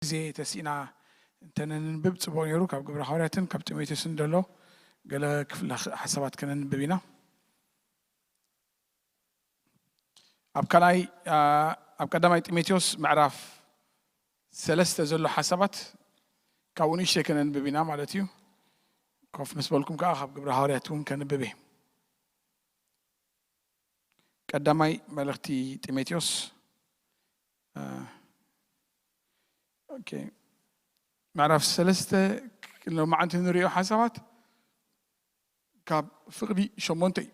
ግዜ ተሲእና እንተነንብብ ጽቡቕ ነይሩ። ካብ ግብረ ሃዋርያትን ካብ ጢሞቴዎስን ዘሎ ገለ ክፍለ ሓሳባት ከነንብብ ኢና። ኣብ ካልኣይ ኣብ ቀዳማይ ጢሞቴዎስ ምዕራፍ ሰለስተ ዘሎ ሓሳባት ካብኡ ንእሽተይ ከነንብብ ኢና ማለት እዩ። ኮፍ ምስ በልኩም ከዓ ካብ ግብረ ሃዋርያት እውን ከንብብ እየ። ቀዳማይ መልእኽቲ ጢሞቴዎስ ምዕራፍ ሰለስተ፣ ሎማዓንቲ ንሪኦ ሓሳባት ካብ ፍቕዲ ሸሞንተ እዩ።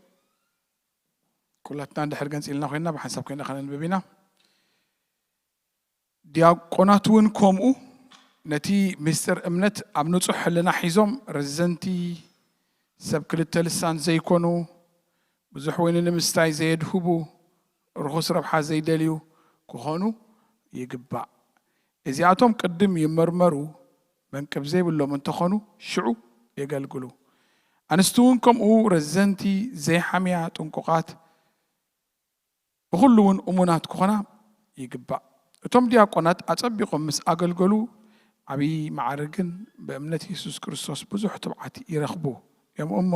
ኩላትና እንድሕር ገንፂልና ኮይና ብሓንሳብ ኮይና ከነንብብ ኢና። ዲያቆናት እውን ከምኡ ነቲ ምስጢር እምነት ኣብ ንጹሕ ሕልና ሒዞም ረዘንቲ ሰብ ክልተ ልሳን ዘይኮኑ ብዙሕ ወይኒ ንምስታይ ዘየድህቡ ርኹስ ረብሓ ዘይደልዩ ክኾኑ ይግባእ። እዚኣቶም ቅድም ይመርመሩ፣ መንቅብ ዘይብሎም እንተኾኑ ሽዑ የገልግሉ። ኣንስቲ እውን ከምኡ ረዘንቲ ዘይሓምያ ጥንቁቓት ብኹሉ እውን እሙናት ክኾና ይግባእ። እቶም ዲያቆናት ኣጸቢቖም ምስ ኣገልገሉ ዓብዪ ማዕርግን ብእምነት የሱስ ክርስቶስ ብዙሕ ትብዓት ይረኽቡ እዮም እሞ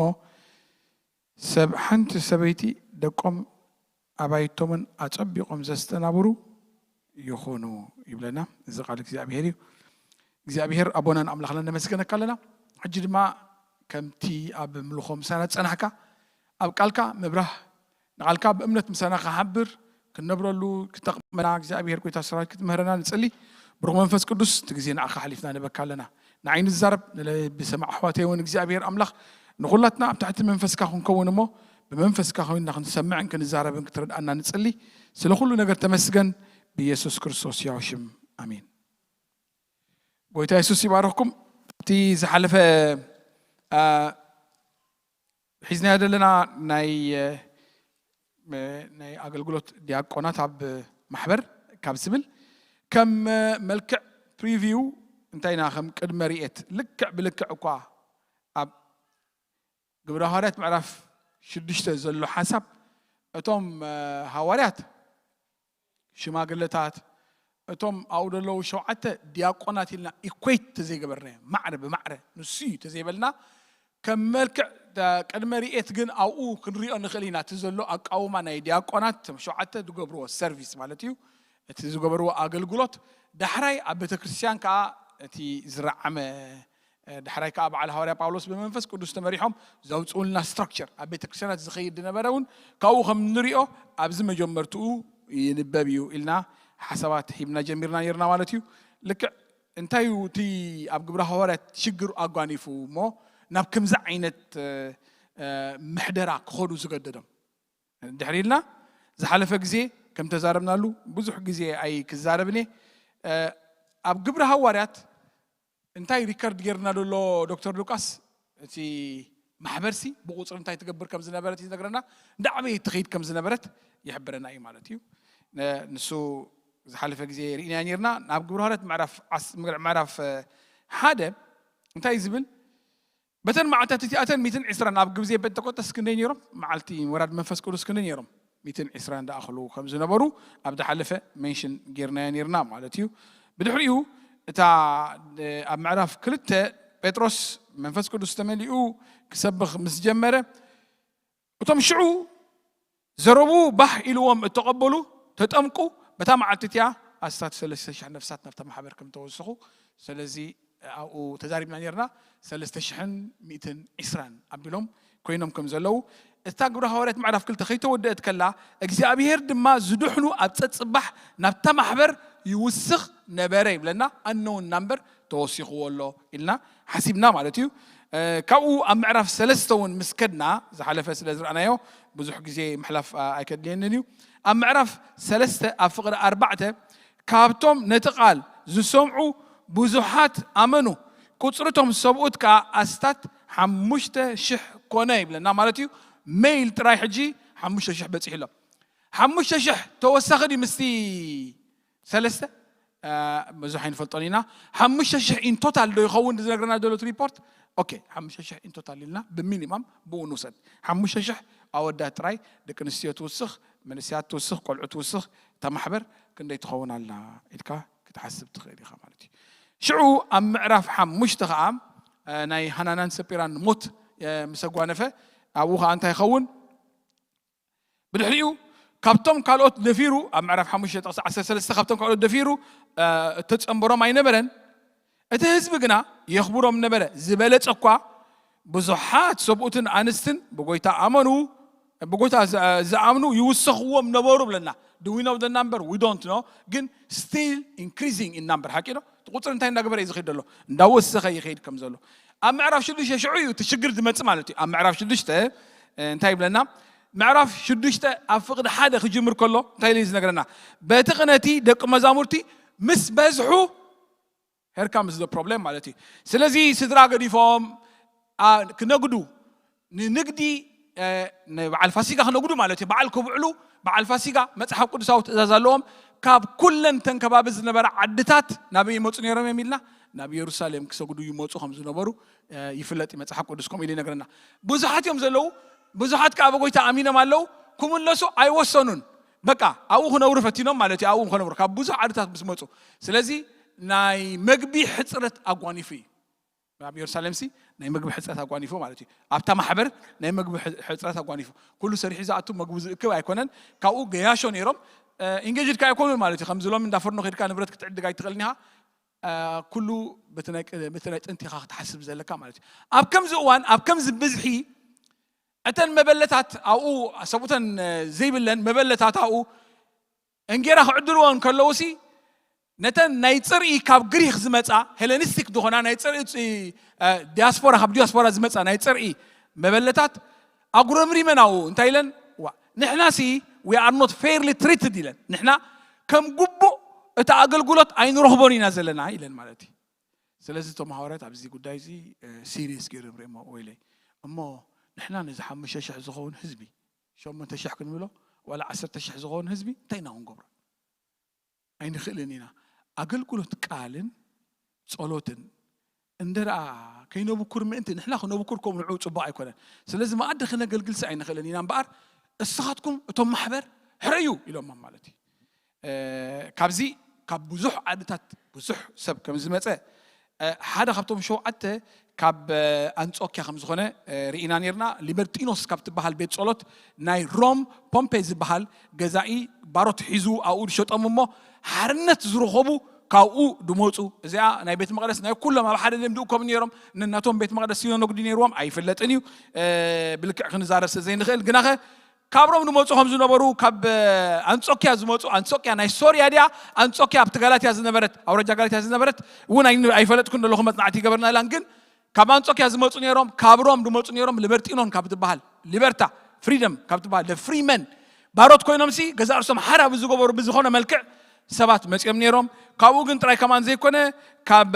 ሰብ ሓንቲ ሰበይቲ ደቆም ኣባይቶምን ኣጸቢቖም ዘስተናብሩ ይኹኑ ይብለና። እዚ ቃል እግዚኣብሔር እዩ። እግዚኣብሔር ኣቦናን ኣምላኽናን ነመስገነካ ኣለና። ሕጂ ድማ ከምቲ ኣብ ምልኾ ምሳና ዝጸናሕካ ኣብ ቃልካ ምብራህ ንቓልካ ብእምነት ምሳና ክሓብር ክንነብረሉ ክጠቕመና እግዚኣብሔር ጎይታ ሰራዊት ክትምህረና ንጽሊ። ብሩኽ መንፈስ ቅዱስ እቲ ግዜ ንዓኻ ሓሊፍና ንበካ ኣለና። ንዓይ ንዛረብ ንልቢ ሰማዕ ኣሕዋተይ እውን እግዚኣብሔር ኣምላኽ ንኹላትና ኣብ ትሕቲ መንፈስካ ክንከውን እሞ ብመንፈስካ ኮይንና ክንሰምዕን ክንዛረብን ክትረድኣና ንጽሊ። ስለ ኩሉ ነገር ተመስገን። ብኢየሱስ ክርስቶስ ያው ሽም ኣሜን። ጎይታ የሱስ ይባርኽኩም። እቲ ዝሓለፈ ሒዝናዮ ዘለና ናይ ናይ ኣገልግሎት ዲያቆናት ኣብ ማሕበር ካብ ዝብል ከም መልክዕ ፕሪቪው እንታይ ኢና ከም ቅድመ ርኤት ልክዕ ብልክዕ እኳ ኣብ ግብረ ሃዋርያት ምዕራፍ ሽዱሽተ ዘሎ ሓሳብ እቶም ሃዋርያት ሽማግለታት እቶም ኣብኡ ዘለዉ ሸውዓተ ዲያቆናት ኢልና ኢኩዌት ተዘይገበርናዮ ማዕረ ብማዕረ ንሱ እዩ ተዘይበልና ከም መልክዕ ቅድመ ርኤት ግን ኣብኡ ክንሪኦ ንኽእል ኢና። እቲ ዘሎ ኣቃውማ ናይ ዲያቆናት እቶም ሸውዓተ ዝገብርዎ ሰርቪስ ማለት እዩ፣ እቲ ዝገብርዎ ኣገልግሎት ዳሕራይ ኣብ ቤተ ክርስቲያን ከዓ እቲ ዝረዓመ ዳሕራይ ከዓ በዓል ሃዋርያ ጳውሎስ ብመንፈስ ቅዱስ ተመሪሖም ዘውፅኡልና ስትራክቸር ኣብ ቤተ ክርስቲያናት ዝኸይድ ዝነበረ እውን ካብኡ ከም ንሪኦ ኣብዚ መጀመርትኡ ይንበብ እዩ ኢልና ሓሳባት ሂብና ጀሚርና ነርና ማለት እዩ። ልክዕ እንታይ እዩ እቲ ኣብ ግብረ ሃዋርያት ሽግር ኣጓኒፉ እሞ ናብ ከምዚ ዓይነት ምሕደራ ክኸዱ ዝገደዶም? ድሕሪ ኢልና ዝሓለፈ ግዜ ከም ተዛረብናሉ ብዙሕ ግዜ ኣይክዛረብን እየ። ኣብ ግብረ ሃዋርያት እንታይ ሪከርድ ጌርና ዘሎ ዶክተር ሉቃስ እቲ ማሕበርሲ ብቁፅሪ እንታይ ትገብር ከም ዝነበረት እዩ ዝነግረና፣ እንዳዕበየት ትኸይድ ከም ዝነበረት ይሕብረና እዩ ማለት እዩ። ንሱ ዝሓለፈ ግዜ ርኢና ነርና። ናብ ግብረ ሃዋርያት ምዕራፍ ሓደ እንታይ ዝብል በተን መዓልታት እቲኣተን ሚትን ዕስራን ኣብ ግዜ ጴንጠቆጠስ ክንደይ ነይሮም? መዓልቲ ወራድ መንፈስ ቅዱስ ክንደይ ነይሮም? ሚትን ዕስራን ዝኣኽሉ ከም ዝነበሩ ኣብ ዝሓለፈ ሜንሽን ጌርናዮ ነይርና ማለት እዩ። ብድሕሪኡ እታ ኣብ ምዕራፍ ክልተ ጴጥሮስ መንፈስ ቅዱስ ተመሊኡ ክሰብኽ ምስ ጀመረ እቶም ሽዑ ዘረቡ ባህ ኢልዎም እተቐበሉ ተጠምቁ በታ መዓልቲ እቲኣ ኣስታት ሰለስተ ሽሕ ነፍሳት ናብታ ማሕበር ከም ተወስኹ ስለዚ ኣብኡ ተዛሪብና ነርና። ሰለስተ ሽሕን ሚእትን ዕስራን ኣቢሎም ኮይኖም ከም ዘለዉ እታ ግብረ ሃዋርያት ምዕራፍ ክልተ ከይተወደአት ከላ እግዚኣብሔር ድማ ዝድሕኑ ኣብ ጸጽባሕ ናብታ ማሕበር ይውስኽ ነበረ ይብለና። ኣነውን ናምበር ተወሲኽዎ ኣሎ ኢልና ሓሲብና ማለት እዩ። ካብኡ ኣብ ምዕራፍ ሰለስተ እውን ምስ ከድና ዝሓለፈ ስለ ዝረኣናዮ ብዙሕ ግዜ ምሕላፍ ኣይከድልየንን እዩ። ኣብ ምዕራፍ ሰለስተ ኣብ ፍቕሪ ኣርባዕተ ካብቶም ነቲ ቃል ዝሰምዑ ብዙሓት ኣመኑ፣ ቁፅርቶም ሰብኡት ከዓ ኣስታት ሓሙሽተ ሽሕ ኮነ ይብለና ማለት እዩ። ሜይል ጥራይ ሕጂ ሓሙሽተ ሽሕ በፂሑ ኣሎ። ሓሙሽተ ሽሕ ተወሳኺ ድዩ ምስቲ ሰለስተ ብዙሕ ኣይንፈልጦን ኢና። ሓሙሽተ ሽሕ ኢንቶታል ዶ ይኸውን ዝነግረና ዘሎ ሪፖርት? ኦኬ ሓሙሽተ ሽሕ ኢንቶታል ኢልና ብሚኒማም ብኡ ንውሰድ። ሓሙሽተ ሽሕ ኣወዳት ጥራይ ደቂ ኣንስትዮ ትውስኽ፣ መንእሰያት ትውስኽ፣ ቆልዑ ትውስኽ፣ እታ ማሕበር ክንደይ ትኸውን ኣላ ኢልካ ክትሓስብ ትኽእል ኢኻ ማለት እዩ። ሽዑ ኣብ ምዕራፍ ሓሙሽተ ከዓ ናይ ሃናናን ሰጲራን ሞት ምስ ኣጓነፈ፣ ኣብኡ ከዓ እንታይ ይኸውን? ብድሕሪኡ ካብቶም ካልኦት ደፊሩ፣ ኣብ ምዕራፍ ሓሙሽተ ጥቕሲ ዓሰርተ ሰለስተ፣ ካብቶም ካልኦት ደፊሩ እተጸንበሮም ኣይነበረን። እቲ ህዝቢ ግና የኽብሮም ነበረ። ዝበለጸ እኳ ብዙሓት ሰብኡትን ኣንስትን ብጎይታ ኣመኑ፣ ብጎይታ ዝኣምኑ ይውሰኽዎም ነበሩ ብለና። Do we know the number? We don't know። ግን still increasing in number። ሓቂ ዶ? እቲ ቁፅሪ እንታይ እንዳገበረ እዩ ዝኸይድ ዘሎ? እንዳወሰኸ ይኸይድ ከም ዘሎ ኣብ ምዕራፍ ሽዱሽተ ሽዑ እዩ እቲ ሽግር ዝመፅእ ማለት እዩ። ኣብ ምዕራፍ ሽዱሽተ እንታይ ይብለና? ምዕራፍ ሽዱሽተ ኣብ ፍቕዲ ሓደ ክጅምር ከሎ እንታይ ኢሉ እዩ ዝነግረና? በቲ ቅነቲ ደቂ መዛሙርቲ ምስ በዝሑ፣ here comes the problem ማለት እዩ። ስለዚ ስድራ ገዲፎም ክነግዱ፣ ንንግዲ ንበዓል ፋሲጋ ክነግዱ ማለት እዩ። በዓል ክብዕሉ፣ በዓል ፋሲጋ መፅሓፍ ቅዱሳዊ ትእዛዝ ኣለዎም። ካብ ኩለን ተን ከባቢ ዝነበረ ዓድታት ናበይ ይመፁ ነይሮም እዮም ኢልና? ናብ ኢየሩሳሌም ክሰግዱ ይመፁ ከም ዝነበሩ ይፍለጥ እዩ። መፅሓፍ ቅዱስ ከምኡ ኢሉ ይነግረና። ብዙሓት እዮም ዘለዉ፣ ብዙሓት ከዓ ብጎይታ ኣሚኖም ኣለዉ። ክምለሱ ኣይወሰኑን። በቃ ኣብኡ ክነብሩ ፈቲኖም ማለት እዩ። ኣብኡ ክነብሩ ካብ ብዙሕ ዓድታት ምስ መፁ። ስለዚ ናይ መግቢ ሕፅረት ኣጓኒፉ እዩ። ኣብ ኢየሩሳሌም ሲ ናይ መግቢ ሕፅረት ኣጓኒፉ ማለት እዩ። ኣብታ ማሕበር ናይ መግቢ ሕፅረት ኣጓኒፉ። ኩሉ ሰሪሑ ዝኣቱ መግቡ ዝእክብ ኣይኮነን። ካብኡ ገያሾ ነይሮም። ኢንጌጅድ ከ ኣይኮኑን ማለት እዩ። ከምዚ ሎም እንዳፈርኖ ከድካ ንብረት ክትዕድግ ኣይትኽእልን ኢኻ። ኩሉ በቲ ናይ ጥንቲ ኢኻ ክትሓስብ ዘለካ ማለት እዩ። ኣብ ከምዚ እዋን ኣብ ከምዚ ብዝሒ እተን መበለታት ኣብኡ ሰብኡተን ዘይብለን መበለታት ኣብኡ እንጌራ ክዕድልዎ እንከለውሲ ነተን ናይ ፅርኢ ካብ ግሪክ ዝመፃ ሄለኒስቲክ ዝኾና ናይ ፅርኢ ዲያስፖራ ካብ ዲያስፖራ ዝመፃ ናይ ፅርኢ መበለታት ኣጉረምሪመን ኣብኡ እንታይ ኢለን? ንሕና ሲ we are not fairly treated ኢለን። ንሕና ከም ግቡእ እቲ ኣገልግሎት ኣይንረኽቦን ኢና ዘለና ኢለን ማለት እዩ። ስለዚ እቶም ሃዋርያት ኣብዚ ጉዳይ እዚ ሲሪየስ ገይሮም ሪኦሞ። ወይለይ እሞ ንሕና ነዚ ሓሙሽተ ሽሕ ዝኸውን ህዝቢ ሸሞንተ ሽሕ ክንብሎ ዋላ ዓሰርተ ሽሕ ዝኸውን ህዝቢ እንታይ ኢና ክንገብሮ? ኣይንኽእልን ኢና። ኣገልግሎት ቃልን ጸሎትን እንደ ደኣ ከይነብኩር ምእንቲ ንሕና ክነብኩር ከም ንዑ ጽቡቕ ኣይኮነን። ስለዚ መኣዲ ክነገልግልሲ ኣይንኽእልን ኢና እምበኣር እስኻትኩም እቶም ማሕበር ሕረዩ ኢሎሞም ማለት እዩ። ካብዚ ካብ ብዙሕ ዓድታት ብዙሕ ሰብ ከም ዝመፀ ሓደ ካብቶም ሸውዓተ ካብ ኣንጾኪያ ከም ዝኾነ ርኢና ነርና። ሊበርጢኖስ ካብ ትበሃል ቤት ጸሎት ናይ ሮም ፖምፔ ዝበሃል ገዛኢ ባሮት ሒዙ ኣብኡ ዝሸጦም እሞ ሓርነት ዝረኸቡ ካብኡ ድመፁ። እዚኣ ናይ ቤት መቕደስ ናይ ኩሎም ኣብ ሓደ ደም ድእከቡ ነይሮም። ነናቶም ቤት መቕደስ ሲኖኖግዲ ነይርዎም ኣይፍለጥን እዩ። ብልክዕ ክንዛረብ ስለ ዘይንኽእል ግናኸ ካብ ሮም ዝመፁ ከም ዝነበሩ ካብ ኣንጾኪያ ዝመፁ። ኣንጾኪያ ናይ ሶርያ ድያ? ኣንጾኪያ ኣብቲ ጋላትያ ዝነበረት ኣውራጃ ጋላትያ ዝነበረት እውን ኣይፈለጥኩን ዘለኹ መፅናዕቲ ይገበርና ኢላን ግን ካብ ኣንጾኪያ ዝመፁ ነይሮም። ካብ ሮም ዝመፁ ነይሮም። ሊበርጢኖን ካብ ትበሃል ሊበርታ ፍሪደም ካብ ትበሃል ፍሪ መን ባሮት ኮይኖም ሲ ገዛ እርሶም ሓራ ብዝገበሩ ብዝኾነ መልክዕ ሰባት መፅኦም ነይሮም። ካብኡ ግን ጥራይ ከማን ዘይኮነ ካብ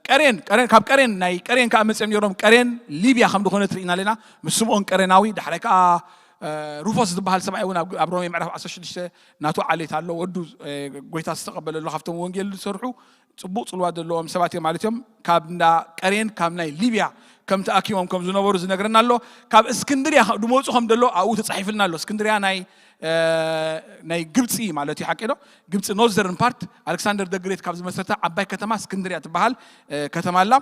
ቀሬን ካብ ቀሬን ናይ ቀሬን ከዓ መፅኦም ነይሮም። ቀሬን ሊብያ ከም ዝኾነት ርኢና ኣለና ምስ ስምኦን ቀሬናዊ። ዳሕራይ ከዓ ሩፎስ ዝበሃል ሰብኣይ እውን ኣብ ሮሜ ምዕራፍ ዓሰርተ ሽዱሽተ ናቱ ዓሌት ኣሎ። ወዱ ጎይታ ዝተቐበለሉ ካብቶም ወንጌል ዝሰርሑ ፅቡቕ ፅልዋ ዘለዎም ሰባት እዮም ማለት እዮም። ካብ እንዳ ቀሬን ካብ ናይ ሊብያ ከም ተኣኪቦም ከም ዝነበሩ ዝነግረና ኣሎ። ካብ እስክንድርያ ድመፁ ከም ደሎ ኣብኡ ተፃሒፍልና ኣሎ። እስክንድርያ ናይ ናይ ግብፂ ማለት እዩ። ሓቂ ዶ? ግብፂ ኖርዘርን ፓርት ኣሌክሳንደር ደግሬት ካብ ዝመሰረታ ዓባይ ከተማ እስክንድርያ ትበሃል ከተማ ኣላ።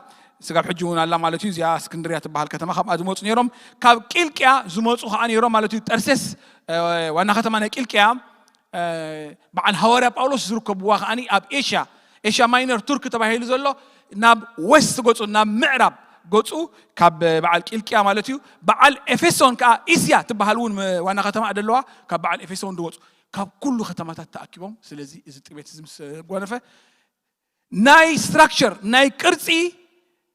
ስጋብ ሕጂ እውን ኣላ ማለት እዩ። እዚኣ እስክንድርያ ትበሃል ከተማ ካብኣ ዝመፁ ነይሮም። ካብ ቂልቅያ ዝመፁ ከዓ ነይሮም ማለት እዩ። ጠርሴስ ዋና ከተማ ናይ ቂልቅያ በዓል ሃዋርያ ጳውሎስ ዝርከብዋ ከዓኒ ኣብ ኤሽያ ኤሽያ ማይነር ቱርክ ተባሂሉ ዘሎ ናብ ዌስት ገፁ ናብ ምዕራብ ገፁ ካብ በዓል ቂልቅያ ማለት እዩ። በዓል ኤፌሶን ከዓ እስያ ትበሃል እውን ዋና ከተማ ደለዋ። ካብ በዓል ኤፌሶን ዝወፁ ካብ ኩሉ ከተማታት ተኣኪቦም። ስለዚ እዚ ጥቤት እዚ ምስ ጓነፈ ናይ ስትራክቸር ናይ ቅርፂ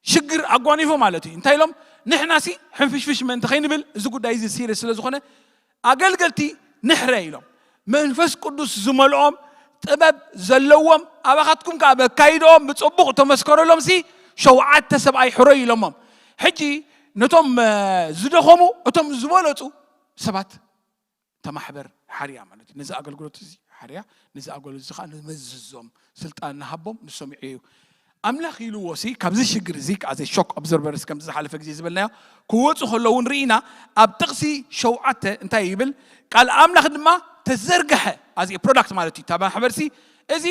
ሽግር ኣጓኒፎ ማለት እዩ። እንታይ ኢሎም ንሕና ሲ ሕንፍሽፍሽ ምእንቲ ከይንብል እዚ ጉዳይ እዚ ሲሪየስ ስለ ዝኾነ ኣገልገልቲ ንሕረ ኢሎም መንፈስ ቅዱስ ዝመልኦም ጥበብ ዘለዎም ኣባኻትኩም ከዓ በካይድኦም ብፅቡቕ ተመስከረሎም ሲ ሸውዓተ ሰብኣይ ሕረዩ ኢሎሞም። ሕጂ ነቶም ዝደኸሙ እቶም ዝበለፁ ሰባት ተማሕበር ሓርያ ማለት እዩ። ነዚ ኣገልግሎት እዚ ሓርያ ነዚ ኣገልግሎት እዚ ከዓ ንመዝዞም ስልጣን ንሃቦም ንሶም ይዕዩ። ኣምላኽ ኢልዎ ሲ ካብዚ ሽግር እዚ ከዓ ዘይ ሾክ ኦብዘርቨርስ ከምዚ ዝሓለፈ ግዜ ዝበልናዮ ክወፁ ከለዉ ንርኢና። ኣብ ጥቕሲ ሸውዓተ እንታይ ይብል? ቃል ኣምላኽ ድማ ተዘርግሐ ኣዚ ፕሮዳክት ማለት እዩ። እታ ማሕበር ሲ እዚ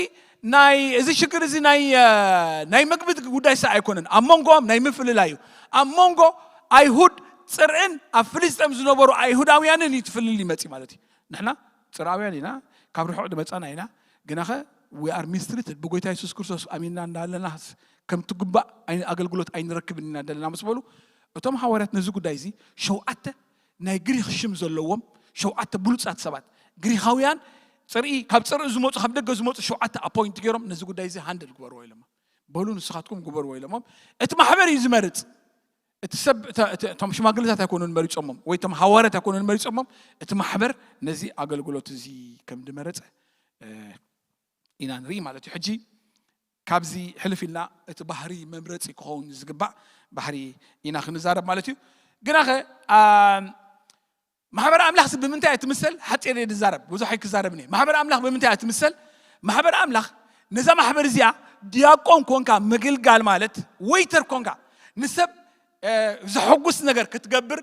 ናይ እዚ ሽግር እዚ ናይ እ፣ ናይ መግቢ ጉዳይ ሳ ኣይኮነን። ኣብ መንጎኦም ናይ ምፍልላይ እዩ። ኣብ መንጎ ኣይሁድ ጽርዕን ኣብ ፍልስጤም ዝነበሩ ኣይሁዳውያንን እዩ ትፍልል ይመጽእ ማለት እዩ። ንሕና ጽርዓውያን ኢና፣ ካብ ርሑቕ ዝመጻና ኢና። ግናኸ we are mistreated፣ ብጎይታ የሱስ ክርስቶስ ኣሚንና እንዳለና ከም ትግባእ ኣይ- ኣገልግሎት ኣይንረክብን ኢና ደለና ምስ በሉ፣ እቶም ሃዋርያት ነዚ ጉዳይ እዚ ሸውዓተ ናይ ግሪኽ ሽም ዘለዎም ሸውዓተ ብሉጻት ሰባት፣ ግሪኻውያን ጽርኢ፣ ካብ ጽርኢ ዝመጹ፣ ካብ ደገ ዝመጹ ሸውዓተ ኣፖይንት ገይሮም ነዚ ጉዳይ እዚ ሃንድል ግበርዎ ኢሎሞ። በሉ ንስኻትኩም ግበርዎ ኢሎሞም። እቲ ማሕበር እዩ ዝመርጽ። እቲ ሰብ እታ- እቲ- እቶም ሽማግለታት ኣይኮኑን መሪጾሞም ወይ እቶም ሃዋርያት ኣይኮኑን መሪጾሞም። እቲ ማሕበር ነዚ ኣገልግሎት እዚ ከም ዝመረጸ እ፣ ኢና ንርኢ ማለት እዩ። ሕጂ ካብዚ ሕልፍ ኢልና እቲ ባህሪ መምረፂ ክኸውን ዝግባእ ባህሪ ኢና ክንዛረብ ማለት እዩ። ግናኸ ኣ፣ ማሕበር ኣምላኽ ሲ ብምንታይ እያ ትምሰል? ሓፂር እየ ዝዛረብ፣ ብዙሕ ኣይክዛረብን እየ። ማሕበር ኣምላኽ ብምንታይ እያ ትምሰል? ማሕበር ኣምላኽ፣ ነዛ ማሕበር እዚኣ ዲያቆን ኮንካ ምግልጋል ማለት፣ ወይተር ኮንካ ንሰብ እ፣ ዘሐጉስ ነገር ክትገብር፣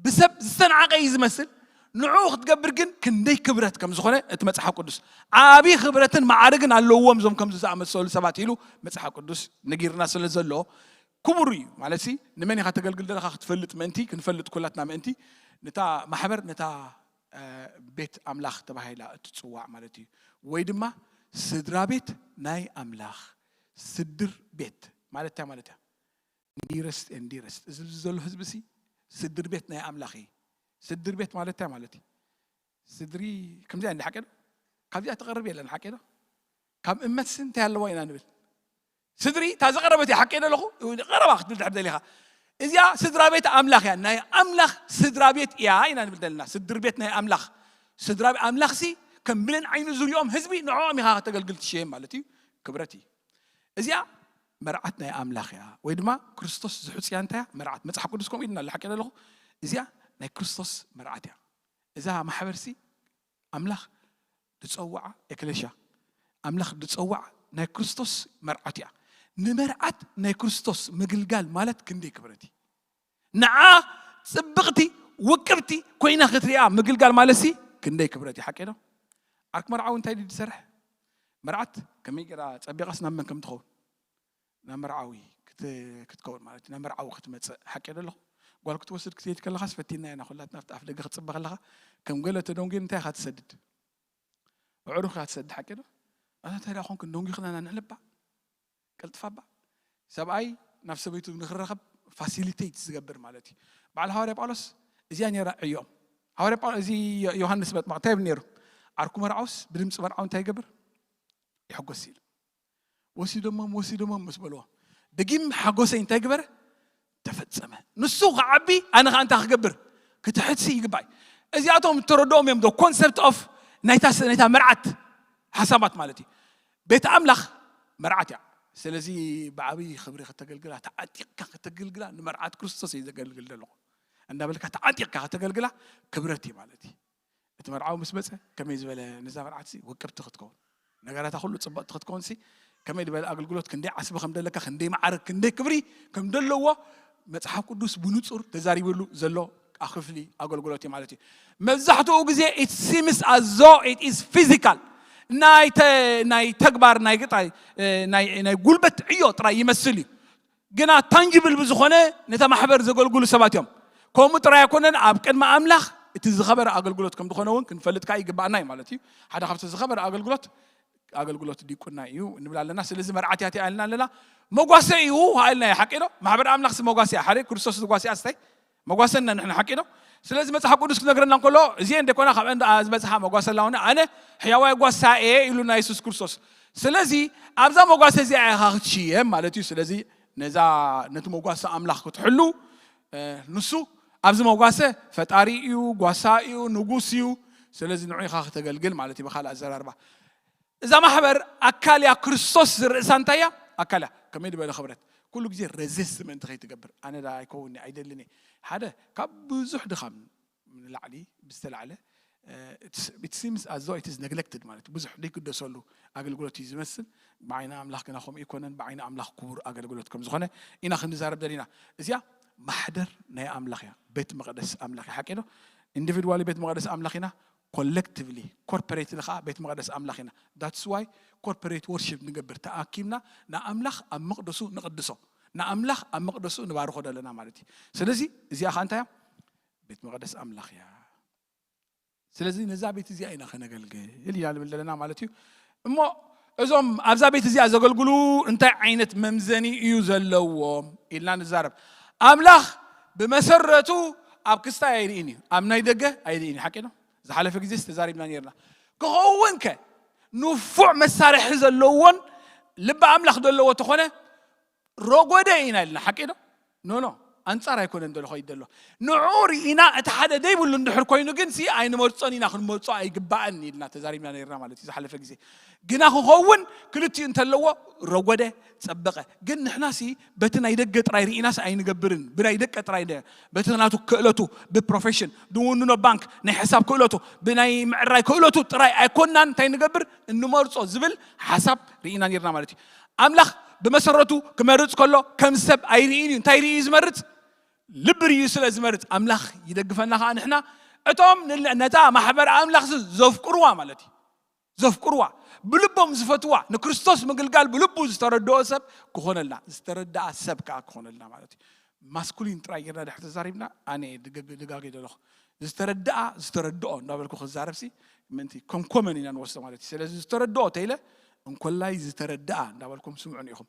ብሰብ ዝተናዓቀ እዩ ዝመስል። ንዕኡ ክትገብር ግን ክንደይ ክብረት ከም ዝኾነ እቲ መጽሓፍ ቅዱስ፣ ዓቢ ክብረትን ማዕርግን ኣለዎም እዞም ከምዚ ዝኣመሰሉ ሰባት ኢሉ መጽሓፍ ቅዱስ ነጊርና ስለ ዘሎ፣ ክቡር እዩ ማለት ሲ። ንመን ኢኻ ተገልግል ዘለኻ ክትፈልጥ ምእንቲ፣ ክንፈልጥ ኩላትና ምእንቲ፣ ነታ ማሕበር፣ ነታ እ፣ ቤት ኣምላኽ ተባሂላ እትጽዋዕ ማለት እዩ። ወይ ድማ ስድራ ቤት ናይ ኣምላኽ። ስድር ቤት ማለት እንታይ ማለት እያ? ዲረስት ን ዲረስት፣ እዚ ዘሎ ህዝቢ ሲ ስድር ቤት ናይ ኣምላኽ እዩ። ስድር ቤት ማለት እንታይ ማለት እዩ? ስድሪ ከምዚኣ እንዲ ሓቂ ዶ? ካብዚኣ ትቐርብ የለን ሓቂ ዶ? ካብ እመትሲ እንታይ ኣለዋ ኢና ንብል? ስድሪ እታ ዝቐረበት እያ ሓቂ ዶ ኣለኹ? ቀረባ ክትብል ድሕር ደሊኻ። እዚኣ ስድራ ቤት ኣምላኽ እያ፣ ናይ ኣምላኽ ስድራ ቤት እያ ኢና ንብል ዘለና። ስድር ቤት ናይ ኣምላኽ። ስድራ ቤት ኣምላኽ ሲ ከም ብሌን ዓይኑ ዝሪኦም ህዝቢ ንዕኦም ኢኻ ከተገልግል ትሽየም ማለት እዩ። ክብረት እዩ። እዚኣ መርዓት ናይ ኣምላኽ እያ፣ ወይ ድማ ክርስቶስ ዝሕፅያ እንታይ እያ? መርዓት። መጽሓፍ ቅዱስ ከምኡ ኢልና ኣሎ ሓቂ ዶ ኣለኹ? እዚኣ ናይ ክርስቶስ መርዓት እያ። እዛ ማሕበር ሲ ኣምላኽ ዝጸውዓ ኤክለሽያ፣ ኣምላኽ ዝጸውዓ ናይ ክርስቶስ መርዓት እያ። ንመርዓት ናይ ክርስቶስ ምግልጋል ማለት ክንደይ ክብረት እዩ። ንዓ ጽብቕቲ ውቅብቲ ኮይና ክትሪኣ ምግልጋል ማለት ሲ ክንደይ ክብረት እዩ። ሓቂ ዶ? ዓርኪ መርዓዊ እንታይ ድዩ ዝሰርሕ? መርዓት ከመይ ገይራ ጸቢቓስ ናብ መን ከም ትኸውን? ናብ መርዓዊ ክት- ክትከውን ማለት እዩ። ናብ መርዓዊ ክትመጽእ ሓቂ ዶ ኣለኹ? ጓል ክትወስድ ክትሄድ ከለኻስ ፈቲና ኢና ኩላትና፣ ኣብቲ ኣፍ ደገ ክትጽበ ከለኻ ከም ገለ ተደንጉ እንታይ ኢኻ ትሰድድ? ኣዕሩኽ ኢኻ ትሰድድ ሓቂ ዶ? ኣታ እንታይ ደኣ ኮንክ ደንጉ ክናና ንዕልባ ቀልጥፋባ። ሰብኣይ ናብ ሰበይቱ ንክረኸብ ፋሲሊቴት ዝገብር ማለት እዩ። በዓል ሃዋርያ ጳውሎስ እዚኣ ነይራ ዕዮም። ሃዋርያ ጳውሎስ እዚ ዮ- ዮሃንስ መጥምቕ እንታይ ይብል ነይሩ? ዓርኩ መርዓውስ ብድምፂ መርዓው እንታይ ይገብር? ይሕጎስ ኢሉ። ወሲዶሞም ወሲዶሞም ምስ በልዎ ደጊም ሓጎሰይ እንታይ ግበረ? ተፈጸመ። ንሱ ክዓቢ ኣነ ከዓ እንታይ ክገብር? ክትሕትሲ ይግባእ። እዚኣቶም እተረድኦም እዮም ኮንሰፕት ኦፍ ናይታ ናይታ መርዓት ሓሳባት ማለት እዩ። ቤት ኣምላኽ መርዓት እያ። ስለዚ ብዓብዪ ክብሪ ከተገልግላ፣ ተዓጢቕካ ከተገልግላ፣ ንመርዓት ክርስቶስ እዩ ዘገልግል ዘለኹ እንዳበልካ ተዓጢቕካ ከተገልግላ ክብረት እዩ ማለት እዩ። እቲ መርዓዊ ምስ መጸ ከመይ ዝበለ ነዛ መርዓት ሲ ውቅብቲ ክትከውን፣ ነገራታ ኩሉ ጽብቕቲ ክትከውን ሲ ከመይ ዝበለ ኣገልግሎት፣ ክንደይ ዓስቢ ከም ደለካ፣ ክንደይ መዓርግ፣ ክንደይ ክብሪ ከም ደለዎ መጽሓፍ ቅዱስ ብንጹር ተዛሪብሉ ዘሎ ክፍሊ ኣገልግሎት እዩ ማለት እዩ። መብዛሕትኡ ግዜ it seems as though it is physical፣ ናይ ተ- ናይ ተግባር ናይ ግጣይ ናይ ናይ ጉልበት ዕዮ ጥራይ ይመስል እዩ። ግና ታንጅብል ብዝኾነ ነታ ማሕበር ዘገልግሉ ሰባት እዮም። ከምኡ ጥራይ ኣይኮነን፣ ኣብ ቅድሚ ኣምላኽ እቲ ዝኸበረ ኣገልግሎት ከም ዝኾነ እውን ክንፈልጥ ከዓ ይግባኣና እዩ ማለት እዩ። ሓደ ካብቲ ዝኸበረ ኣገልግሎት ኣገልግሎት ዲቁና እዩ እንብል ኣለና። ስለዚ መርዓት እያ እቲኣ ኢልና ኣለና። መጓሰ እዩ ኢልና ሓቂ ዶ? ማሕበር ኣምላኽ ሲ መጓሰ እያ። ሓደ ክርስቶስ ዝጓሰ እያ ስታይ መጓሰና ንሕና ሓቂ ዶ? ስለዚ መጽሓፍ ቅዱስ ክነግረና እንከሎ እዚኤን ደኮና ካብአን ደኣ ዝበጽሓ መጓሰ ኣላውና ኣነ ሕያዋይ ጓሳ እየ ኢሉና የሱስ ክርስቶስ። ስለዚ ኣብዛ መጓሰ እዚኣ ኢኻ ክትሽየም ማለት እዩ። ስለዚ ነዛ ነቲ መጓሰ ኣምላኽ ክትሕሉ እ፣ ንሱ ኣብዚ መጓሰ ፈጣሪ እዩ፣ ጓሳ እዩ፣ ንጉስ እዩ። ስለዚ ንዑ ኢኻ ከተገልግል ማለት እዩ ብኻልእ ኣዘራርባ። እዛ ማሕበር ኣካል እያ፣ ክርስቶስ ዝርእሳ እንታይ እያ? ኣካል እያ። ከመይ ዝበለ ክብረት። ኩሉ ግዜ ረዚስት ምእንቲ ከይትገብር። ኣነ ዳ ኣይከውን ኣይደልን እየ። ሓደ ካብ ብዙሕ ድኻም ንላዕሊ ብዝተላዕለ it seems as though it is neglected ማለት ብዙሕ ዘይግደሰሉ ኣገልግሎት እዩ ዝመስል። ብዓይኒ ኣምላኽ ግና ከምኡ ኣይኮነን። ብዓይኒ ኣምላኽ ክቡር ኣገልግሎት ከም ዝኾነ ኢና ክንዛረብ ደሊና። እዚኣ ማሕደር ናይ ኣምላኽ እያ። ቤት መቕደስ ኣምላኽ እያ። ሓቂ ዶ? ኢንዲቪድዋሊ ቤት መቕደስ ኣምላኽ ኢና። ኮሌክቲቭሊ ኮርፖሬትሊ ከዓ ቤት መቅደስ ኣምላኽ ኢና። That's why corporate worship ንገብር፣ ተኣኪብና ንኣምላኽ ኣብ መቅደሱ ንቅድሶ፣ ንኣምላኽ ኣብ መቅደሱ ንባርኾ ዘለና ማለት እዩ። ስለዚ እዚኣ ከዓ እንታይ እያ? ቤት መቅደስ ኣምላኽ እያ። ስለዚ ነዛ ቤት እዚኣ ኢና ከነገልግል ኢና ንብል ዘለና ማለት እዩ። እሞ እዞም ኣብዛ ቤት እዚኣ ዘገልግሉ እንታይ ዓይነት መምዘኒ እዩ ዘለዎም ኢልና ንዛረብ። ኣምላኽ ብመሰረቱ ኣብ ክስታይ ኣይርእን እዩ፣ ኣብ ናይ ደገ ኣይርእን እዩ። ሓቂ ነው። ዝሓለፈ ግዜ ዝተዛሪብና ነርና። ክኸውን ከ ንፉዕ መሳርሒ ዘለዎን ልቢ ኣምላኽ ዘለዎ ተኾነ ረጎደ ኢና ኢልና። ሓቂ ዶ? ኖ ኖ፣ ኣንጻር ኣይኮነን ዘሎ ኸይድ ዘሎ። ንዑ ርኢና እቲ ሓደ ደይብሉ እንድሕር ኮይኑ ግን ሲ ኣይንመርጾን ኢና፣ ክንመርጾ ኣይግባእን ኢልና ተዛሪብና ነርና ማለት እዩ ዝሓለፈ ግዜ። ግና ክኸውን ክልቲኡ እንተለዎ ረጎደ፣ ጸበቐ። ግን ንሕና ሲ በቲ ናይ ደገ ጥራይ ርኢናስ ኣይንገብርን። ብናይ ደቀ ጥራይ ደ-፣ በቲ ናቱ ክእለቱ፣ ብፕሮፌሽን፣ ብውንኖ ባንክ ናይ ሕሳብ ክእለቱ፣ ብናይ ምዕራይ ክእለቱ ጥራይ ኣይኮናን እንታይ ንገብር እንመርጾ ዝብል ሓሳብ ርኢና ነርና ማለት እዩ። ኣምላኽ ብመሰረቱ ክመርጽ ከሎ ከም ሰብ ኣይርእን እዩ። እንታይ ርኢ እዩ ዝመርጽ? ልቢ ርእዩ ስለ ዝመርጽ ኣምላኽ ይደግፈና። ከዓ ንሕና እቶም ንል-፣ ነታ ማሕበር ኣምላኽ ዘፍቅርዋ ማለት እዩ፣ ዘፍቅርዋ፣ ብልቦም ዝፈትዋ፣ ንክርስቶስ ምግልጋል ብልቡ ዝተረድኦ ሰብ ክኾነልና፣ ዝተረድኣ ሰብ ከዓ ክኾነልና ማለት እዩ። ማስኩሊን ጥራይ ጌርና ድሕር ተዛሪብና ኣነ ድገግ-፣ ድጋጌ ዘለኹ። ዝተረድኣ ዝተረድኦ እንዳበልኩ ክዛረብሲ ምንቲ ከምኮመን ኢና ንወስዶ ማለት እዩ። ስለዚ ዝተረድኦ ተይለ እንኮላይ ዝተረድኣ እንዳበልኩም ስምዑን ኢኹም።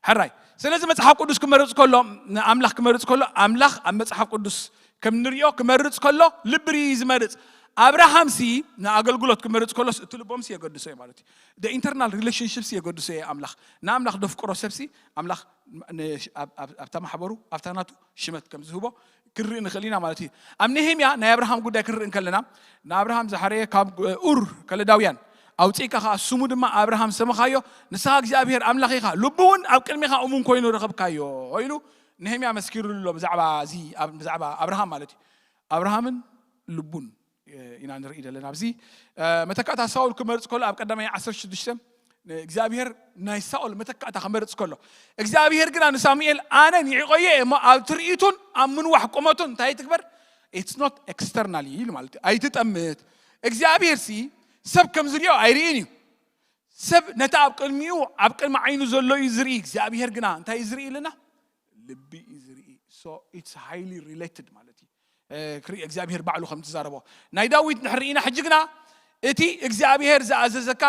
ሕራይ። ስለዚ መጽሓፍ ቅዱስ ክመርጽ ከሎ፣ ንኣምላኽ ክመርጽ ከሎ ኣምላኽ ኣብ መጽሓፍ ቅዱስ ከም ንሪኦ ክመርጽ ከሎ ልቢ ርእዩ እዩ ዝመርጽ። ኣብርሃምሲ ንኣገልግሎት ክመርጽ ከሎስ እቲ ልቦምሲ የገድሶ እዩ ማለት እዩ። ኢንተርናል ሪሌሽንሽፕስ የገድሶ እዩ ኣምላኽ። ንኣምላኽ ደፍቅሮ ሰብሲ ኣምላኽ ን-፣ ኣብ-፣ ኣብ-፣ ኣብታ ማሕበሩ ኣብታ ናቱ ሽመት ከም ዝህቦ ክንርኢ ንኽእል ኢና ማለት እዩ። ኣብ ነሄምያ ናይ ኣብርሃም ጉዳይ ክንርኢ እንከለና ንኣብርሃም ዝሓረየ ካብ ኡር ከለዳውያን ኣውፂእካ ከዓ ስሙ ድማ ኣብርሃም ሰመኻዮ፣ ንስኻ እግዚኣብሔር ኣምላኽ ኢኻ፣ ልቡ እውን ኣብ ቅድሚኻ እሙን ኮይኑ ረኸብካዮ ኢሉ ነሄምያ መስኪሩሉ ኣሎ። ብዛዕባ እዚ ኣብ-፣ ብዛዕባ ኣብርሃም ማለት እዩ። ኣብርሃምን ልቡን ኢና ንርኢ ዘለና ኣብዚ። መተካእታ ሳውል ክመርጽ ከሎ ኣብ ቀዳማይ ዓሰርተ ሽዱሽተ እግዚኣብሔር ናይ ሳኦል መተካእታ ክመርጽ ከሎ እግዚኣብሔር ግና ንሳሙኤል ኣነ ንዒቆየ እሞ ኣብ ትርኢቱን ኣብ ምንዋሕ ቁመቱን እንታይ ትግበር? It's not externally ኢሉ ማለት እዩ። ኣይትጠምት። እግዚኣብሔር ሲ ሰብ ከም ዝሪኦ ኣይርእን እዩ። ሰብ ነቲ ኣብ ቅድሚኡ ኣብ ቅድሚ ዓይኑ ዘሎ እዩ ዝርኢ። እግዚኣብሔር ግና እንታይ እዩ ዝርኢ ኢልና? ልቢ እዩ ዝርኢ። So it's highly related ማለት እዩ። እ፣ ክርኢ እግዚኣብሔር ባዕሉ ከም ትዛረቦ ናይ ዳዊት ንሕርኢና ሕጂ ግና እቲ እግዚኣብሔር ዝኣዘዘካ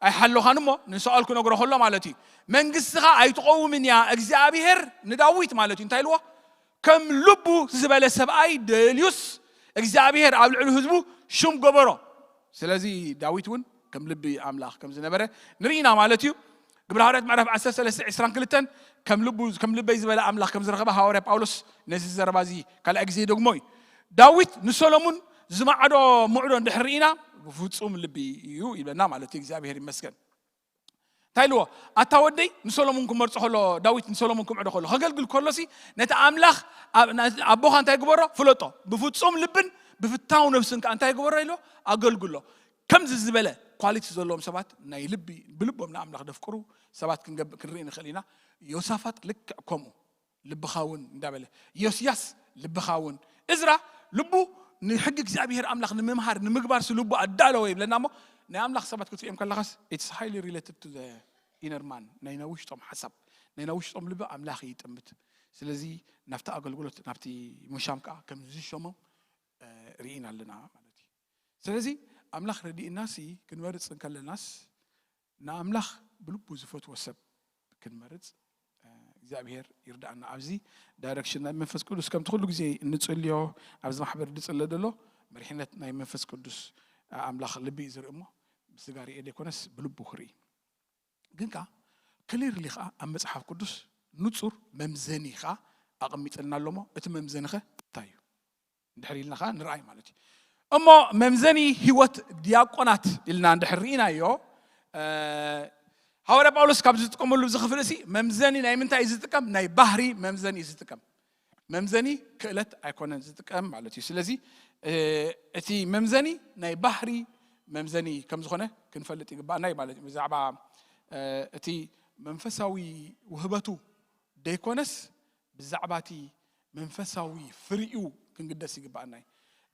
ኣይሓለኻን እሞ ንሳኦል ክነግሮ ከሎ ማለት እዩ። መንግስትኻ ኣይትቐውምን እያ። እግዚኣብሔር ንዳዊት ማለት እዩ እንታይ ኢልዎ? ከም ልቡ ዝበለ ሰብኣይ ደልዩስ እግዚኣብሔር ኣብ ልዕሊ ህዝቡ ሽም ገበሮ። ስለዚ ዳዊት እውን ከም ልቢ ኣምላኽ ከም ዝነበረ ንርኢና ማለት እዩ። ግብረ ሃዋርያት ምዕራፍ ዓሰርተ ሰለስተ ዕስራን ክልተን ከም ልቡ፣ ከም ልበይ ዝበለ ኣምላኽ ከም ዝረኸበ ሃዋርያ ጳውሎስ ነዚ ዘረባ እዚ ካልኣይ ግዜ ደግሞ እዩ። ዳዊት ንሰሎሙን ዝማዕዶ ምዕዶ እንድሕር ርኢና ብፍጹም ልቢ እዩ ይብለና ማለት እዩ። እግዚኣብሔር ይመስገን። እንታይ ኢልዎ? ኣታ ወደይ፣ ንሰሎሙን ክመርጾ ከሎ፣ ዳዊት ንሰሎሙን ክምዕዶ ከሎ፣ ከገልግል ከሎሲ ነቲ ኣምላኽ ኣብ-፣ ና-፣ ኣቦኻ እንታይ ግበሮ? ፍለጦ። ብፍጹም ልብን ብፍታው ነፍስን ከኣ እንታይ ግበሮ ኢልዎ? ኣገልግሎ። ከምዚ ዝበለ ኳሊቲ ዘለዎም ሰባት ናይ ልቢ፣ ብልቦም ንኣምላኽ ደፍቅሩ ሰባት ክንገብ-፣ ክንርኢ ንኽእል ኢና። ዮሳፋጥ ልክዕ ከምኡ። ልብኻ እውን እንዳበለ፣ ዮስያስ ልብኻ እውን። እዝራ ልቡ ንሕጊ እግዚኣብሔር ኣምላኽ ንምምሃር ንምግባርሲ ልቡ ኣዳለወ ይብለና እሞ፣ ናይ ኣምላኽ ሰባት ክትሪኦም ከለኻስ it's highly related to the inner man፣ ናይ ናይ ውሽጦም ሓሳብ፣ ናይ ናይ ውሽጦም ልቢ ኣምላኽ ይጥምት። ስለዚ ናብቲ ኣገልግሎት ናብቲ ምሻም ከዓ ከም ዝሸሞም እ፣ ርኢና ኣለና ማለት እዩ። ስለዚ ኣምላኽ ረዲእናሲ ክንመርጽ እንከለናስ ንኣምላኽ ብልቡ ዝፈትዎ ሰብ ክንመርጽ እ፣ እግዚኣብሔር ይርዳእና። ኣብዚ ዳይረክሽን ናይ መንፈስ ቅዱስ ከምቲ ኩሉ ግዜ እንጽልዮ ኣብዚ ማሕበር ዝጽለ ዘሎ መሪሕነት ናይ መንፈስ ቅዱስ እ፣ ኣምላኽ ልቢ እዩ ዝርኢ እሞ ብስጋ ርኤ ዘይኮነስ ብልቡ ክርኢ። ግን ከኣ ክሊርሊ ከኣ ኣብ መጽሓፍ ቅዱስ ንጹር መምዘኒ ከኣ ኣቐሚጥልና ኣሎ እሞ እቲ መምዘኒ ኸ እንታይ እዩ? እንድሕር ኢልና ኸዓ ንርኣይ ማለት እዩ። እሞ መምዘኒ ህይወት ዲያቆናት ኢልና እንድሕር ርኢናዮ፣ እ፣ ሃዋርያ ጳውሎስ ካብ ዝጥቀመሉ እዚ ክፍሊ እዚ መምዘኒ ናይ ምንታይ እዩ ዝጥቀም? ናይ ባህሪ መምዘኒ እዩ ዝጥቀም። መምዘኒ ክእለት ኣይኮነን ዝጥቀም ማለት እዩ። ስለዚ እ፣ እቲ መምዘኒ ናይ ባህሪ መምዘኒ ከም ዝኾነ ክንፈልጥ ይግባእና እዩ ማለት እዩ። ብዛዕባ እ፣ እቲ መንፈሳዊ ውህበቱ ደይኮነስ ብዛዕባ እቲ መንፈሳዊ ፍሪኡ ክንግደስ ይግባኣና እዩ።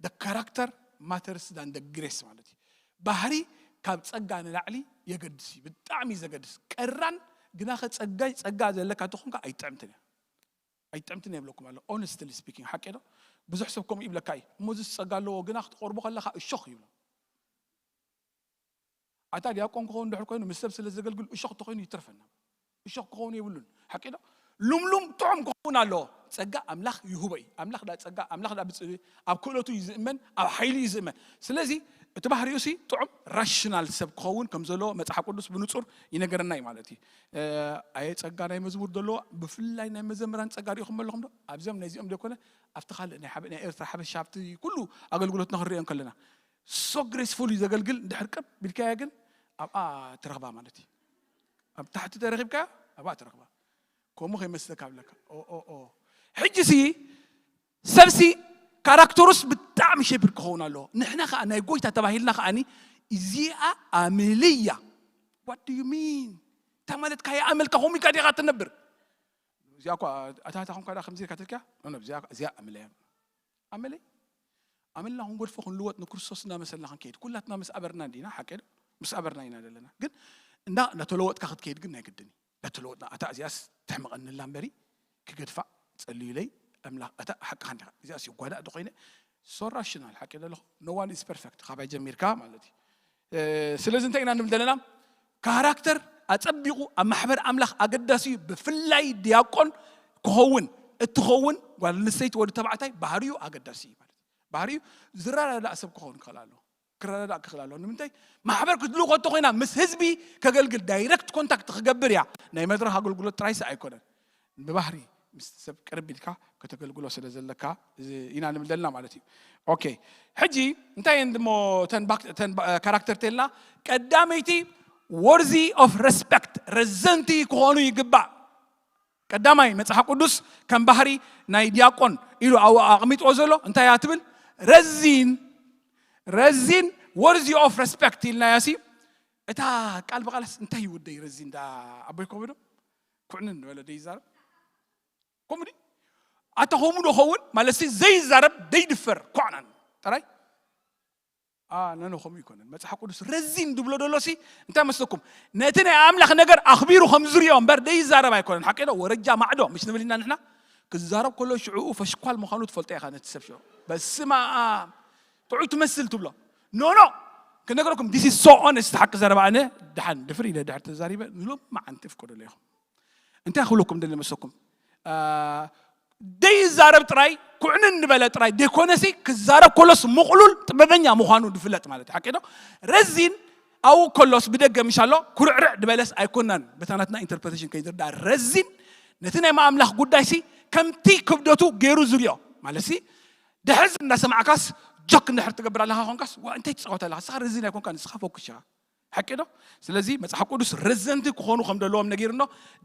The character matters than the grace ማለት እዩ። ባህሪ ካብ ጸጋ ንላዕሊ የገድስ እዩ። ብጣዕሚ እዩ ዘገድስ። ቀራን ግናኸ ጸጋ ጸጋ ዘለካ ተኾንካ ኣይጥዕምትን እያ። ኣይጥዕምትን እያ ይብለኩም ኣሎ። Honestly speaking ሓቂ ዶ? ብዙሕ ሰብ ከምኡ ይብለካ እዩ። እሞ እዚስ ጸጋ ኣለዎ ግና ክትቆርቦ ከለኻ እሾኽ ይብሎ። ኣታ ዲያቆን ክኸውን ድሕር ኮይኑ ምስ ሰብ ስለ ዘገልግል እሾኽ ተኾይኑ ይትርፈና። እሾኽ ክኸውን የብሉን። ሓቂ ዶ? ሉምሉም ጥዑም ክኸውን ኣለዎ። ጸጋ ኣምላኽ ይህቦ እዩ። ኣምላኽ ዳ ጸጋ ኣምላኽ ዳ ብጽ ኣብ ክእለቱ እዩ ዝእመን፣ ኣብ ሓይሊ እዩ ዝእመን። ስለዚ እቲ ባህሪኡ ሲ ጥዑም ራሽናል ሰብ ክኸውን ከም ዘለዎ መጽሓፍ ቅዱስ ብንጹር ይነገረና እዩ ማለት እዩ። ኣየ ጸጋ ናይ መዝሙር ዘለዎ ብፍላይ ናይ መዘምራን ጸጋ ሪኢኹም ኣለኹም ዶ? ኣብዚኦም ናይዚኦም ዘይኮነ ኣብቲ ካልእ ናይ ሓበ- ናይ ኤርትራ ሓበሻ ኣብቲ ኩሉ ኣገልግሎትና ክንሪኦ ከለና so graceful እዩ ዘገልግል። እንድሕር ቅብ ቢልካያ ግን ኣብኣ ትረኽባ ማለት እዩ። ኣብ ታሕቲ ተረኺብካ ኣብኣ ትረኽባ። ከምኡ ከይመስለካ ብለካ። ኦ ኦ ኦ ሕጂ ሲ ሰብሲ ካራክተሩስ ብጣዕሚ ሼፕድ ክኸውን ኣለዎ። ንሕና ከዓ ናይ ጎይታ ተባሂልና ከዓኒ እዚኣ ኣምልያ። What do you mean? እንታይ ማለት ካየ ኣመልካ ከምኡ ኢልካ ዲኻ ትነብር? እዚኣ እኳ ኣታታ ኮንካ ዳ ከምዚ ኢልካ ትልካ? ኖ ኖ እዚኣ እዚኣ ኣምልያ። ኣመለይ ኣመልና ክንጎድፎ ክንልወጥ ንክርስቶስ እናመሰልና ክንከይድ ኩላትና ምስ ኣበርና እንዲና ሓቂ ዶ? ምስ ኣበርና ኢና ዘለና። ግን እንዳ እንዳተለወጥካ ክትከይድ ግን ናይ ግድን እዩ። እንዳተለወጥና ኣታ እዚኣስ ተሕምቐንላ እምበሪ ክገድፋ ጸልዩለይ ኣምላኽ ኣታ ሓቅኻ እንዲኻ እዚኣስ ይጓዳእ ዶ ኮይነ so rational ሓቂ ዘለኹ no one is perfect ካባይ ጀሚርካ ማለት እዩ። ስለዚ እንታይ ኢና ንብል ዘለና? ካራክተር ኣጸቢቑ ኣብ ማሕበር ኣምላኽ ኣገዳሲ እዩ። ብፍላይ ዲያቆን ክኸውን እትኸውን ጓል ኣንስተይቲ ወዲ ተባዕታይ ባህሪኡ ኣገዳሲ እዩ ማለት እዩ። ባህሪኡ ዝረዳዳእ ሰብ ክኸውን ክኽእል ኣለዎ። ክረዳዳእ ክኽእል ኣለዎ። ንምንታይ? ማሕበር ክትልእኮ እንተ ኮይና ምስ ህዝቢ ከገልግል ዳይረክት ኮንታክት ክገብር እያ። ናይ መድረኽ ኣገልግሎት ጥራይስ ኣይኮነን። ብባህሪ ምስ ሰብ ቅርብ ኢልካ ከተገልግሎ ስለ ዘለካ እዚ ኢና ንብል ዘለና ማለት እዩ። ኦኬ ሕጂ እንታይ እየን ድሞ ተን ባክ- ተን ባ- ካራክተር ተልና ቀዳመይቲ worthy of respect ረዘንቲ ክኾኑ ይግባእ። ቀዳማይ መጽሓፍ ቅዱስ ከም ባህሪ ናይ ዲያቆን ኢሉ ኣው ኣቕሚጥዎ ዘሎ እንታይ እያ ትብል? ረዚን ረዚን worthy of respect ኢልናያ ሲ እታ ቃል ብቓልስ እንታይ ይውደይ ረዚን ዳ ኣቦይ ኮበዶ ኩዕንን በለ ደይዛረብ ኮምዲ ኣታ ኾሙ ዶ ኸውን ማለት ሲ ዘይዛረብ ደይድፈር ኳዕናን ጥራይ ነነ ከምኡ ይኮነን። መጽሓፍ ቅዱስ ረዚን ድብሎ ደሎ ሲ እንታይ መስለኩም? ነቲ ናይ ኣምላኽ ነገር ኣኽቢሩ ከም ዝሪኦ እምበር ደይዛረብ ኣይኮነን። ሓቂ ዶ? ወረጃ ማዕዶ ምሽ ንብል ኢና ንሕና። ክዛረብ ከሎ ሽዕኡ ፈሽኳል ምዃኑ ትፈልጦ ኢኻ። ነቲ ሰብ ሽዑ በስመ ኣብ ጥዑይ ትመስል ትብሎ። ኖ ኖ ክነግረኩም this is so honest ሓቂ ዘረባ ኣነ ደሓን ድፍር ኢለ ድሕር ተዛሪበ ንሎም መዓንቲ ፍቀደሎ ኢኹም። እንታይ ክብለኩም ደሊ መሰኩም? ደይዛረብ ጥራይ ኩዕንን ንበለ ጥራይ ደይኮነሲ ክዛረብ ኮሎስ ምቕሉል ጥበበኛ ምዃኑ ድፍለጥ ማለት ሓቂ ዶ? ረዚን ኣብኡ ኮሎስ ብደገ ምሽ ኣሎ ኩርዕርዕ ድበለስ ኣይኮናን። በታ ናትና ኢንተርፕሬቴሽን ከይዝርዳ ረዚን ነቲ ናይ ማኣምላኽ ጉዳይ ሲ ከምቲ ክብደቱ ገይሩ ዝሪኦ ማለት ሲ ድሕር እንዳሰማዕካስ ጆክ እንድሕር ትገብር ኣለኻ ኮንካስ ዋ እንታይ ትፃወት ኣለኻ ንስኻ ረዚን ኣይኮንካ ንስኻ ፎክሽ ኢኻ። ሓቂ ዶ? ስለዚ መጽሓፍ ቅዱስ ረዘንቲ ክኾኑ ከም ዘለዎም ነጊርኖ።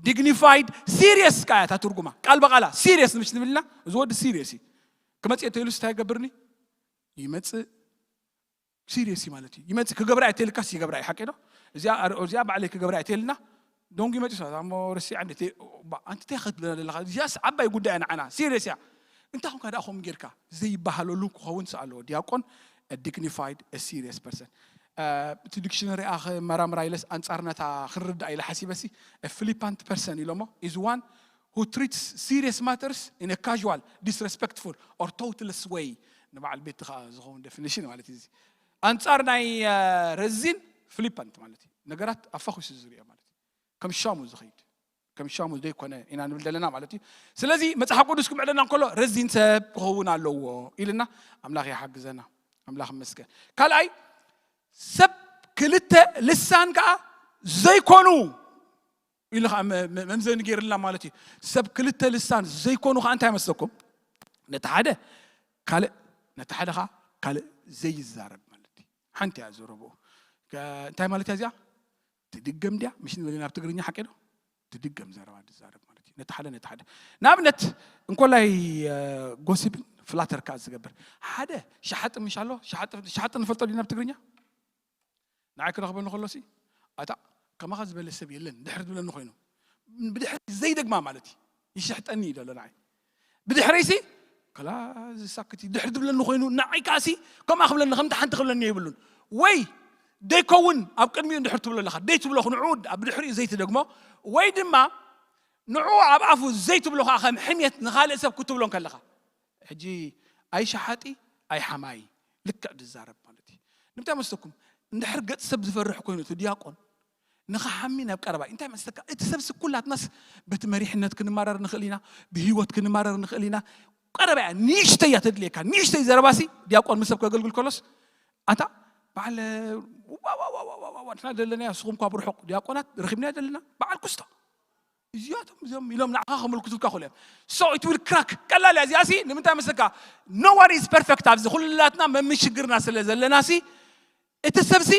ዲግኒፋይድ ሲሪየስ ከኣ እያ እታ ትርጉማ ቃል በቃላ ሲሪየስ ምሽ ንብልና እዚ ወዲ ሲሪየስ እዩ። ክመጽእ ተይሉስ እንታይ ይገብርኒ? ይመጽእ። ሲሪየስ እዩ ማለት እዩ። ይመጽእ ክገብራ እየ ተይልካስ ይገብራ እዩ። ሓቂ ዶ? እዚኣ እዚኣ ባዕለይ ክገብራ እየ ተይልና ዶንጉ ይመጽእ ሰባት ኣሞ ረሲዓ እንደ ኣንቲ እንታይ ክትብለና ዘለኻ? እዚኣስ ዓባይ ጉዳይ ንዓና ሲሪየስ እያ። እንታይ ኹንካ ደኣ ከምኡ ጌርካ ዘይበሃለሉ ክኸውን ኣለዎ። ዲያቆን ዲግኒፋይድ ሲሪየስ ፐርሰን እቲ ዲክሽነሪ ኣኸ መራምራ ኢለስ ኣንጻር ነታ ክንርዳእ ኢለ ሓሲበሲ ፍሊፓንት ፐርሰን ኢሎሞ is one who treats serious matters in a casual disrespectful or thoughtless way ንበዓል ቤትኻ ዝኸውን ዴፊኒሽን ማለት እዩ። ኣንጻር ናይ ረዚን ፍሊፓንት ማለት እዩ። ነገራት ኣፋኹሱ ዝሪኦ ማለት እዩ። ከም ሻሙ ዝኸይድ ከም ሻሙ ዘይኮነ ኢና ንብል ዘለና ማለት እዩ። ስለዚ መጽሓፍ ቅዱስ ክምዕደና እንከሎ ረዚን ሰብ ክኸውን ኣለዎ ኢልና ኣምላኽ ይሓግዘና። ኣምላኽ ይመስገን። ካልኣይ ሰብ ክልተ ልሳን ከዓ ዘይኮኑ ኢሉ ከዓ መምዘኒ ገይርልና ማለት እዩ። ሰብ ክልተ ልሳን ዘይኮኑ ከዓ እንታይ መስለኩም? ነቲ ሓደ ካልእ ነቲ ሓደ ከዓ ካልእ ዘይዛረብ ማለት እዩ። ሓንቲ እያ ዘረብኡ። እንታይ ማለት እያ እዚኣ? ትድገም ድያ ምሽ ንበለና ኣብ ትግርኛ ሓቂ ዶ? ትድገም ዘረባ ዝዛረብ ማለት እዩ። ነቲ ሓደ ነቲ ሓደ ንኣብነት እንኮላይ ጎሲፕን ፍላተር ከዓ ዝገብር ሓደ ሸሓጢ ምሽ ኣሎ። ሸሓጢ ንፈልጦ ድና ኣብ ትግርኛ? ንዓይ ክረኽበኒ ከሎሲ ኣታ ከማኻ ዝበለ ሰብ የለን ድሕሪ ዝብለኒ ኮይኑ ብድሕሪ ዘይደግማ ማለት እዩ። ይሸሕጠኒ እዩ ዘሎ ንዓይ ብድሕረይሲ ከላ ዝሳክት ድሕር ትብለኒ ኮይኑ ንዓይ ከኣሲ ከምኣ ክብለኒ ከምቲ ሓንቲ ክብለኒ የብሉን። ወይ ደይከውን ኣብ ቅድሚኡ እንድሕር ትብሎ ኣለኻ ደይ ትብሎ ንዑ ኣብ ድሕሪኡ ዘይትደግሞ፣ ወይ ድማ ንዑ ኣብ ኣፉ ዘይትብሎ ከዓ ከም ሕሜት ንኻልእ ሰብ ክትብሎ እንከለኻ፣ ሕጂ ኣይ ሸሓጢ ኣይ ሓማይ ልክዕ ዝዛረብ ማለት እዩ። ንምንታይ መስለኩም? እንድሕር ገጽ ሰብ ዝፈርሕ ኮይኑ እቲ ዲያቆን ንኽሓሚ ናብ ቀረባ እዩ። እንታይ መስለካ? እቲ ሰብሲ ኩላትናስ በቲ መሪሕነት ክንማረር ንኽእል ኢና፣ ብህይወት ክንማረር ንኽእል ኢና። ቀረባ እያ፣ ንእሽተይ እያ ተድልየካ። ንእሽተይ ዘረባሲ ዲያቆን ምስ ሰብ ከገልግል ከሎስ ኣታ በዓል ዋዋዋዋዋዋ ንሕና ደለና እያ፣ ንስኹም ኳ ብርሑቕ ዲያቆናት ረኺብና ደለና በዓል ኩስቶ እዚኣቶም እዚኦም ኢሎም ንዓኻ ከመልክቱልካ ክእሉ እዮም። So it will crack። ቀላል እያ እዚኣሲ። ንምንታይ መስለካ? No one is perfect። ኣብዚ ኩላትና መምሽግርና ስለ ዘለናሲ እቲ ሰብሲ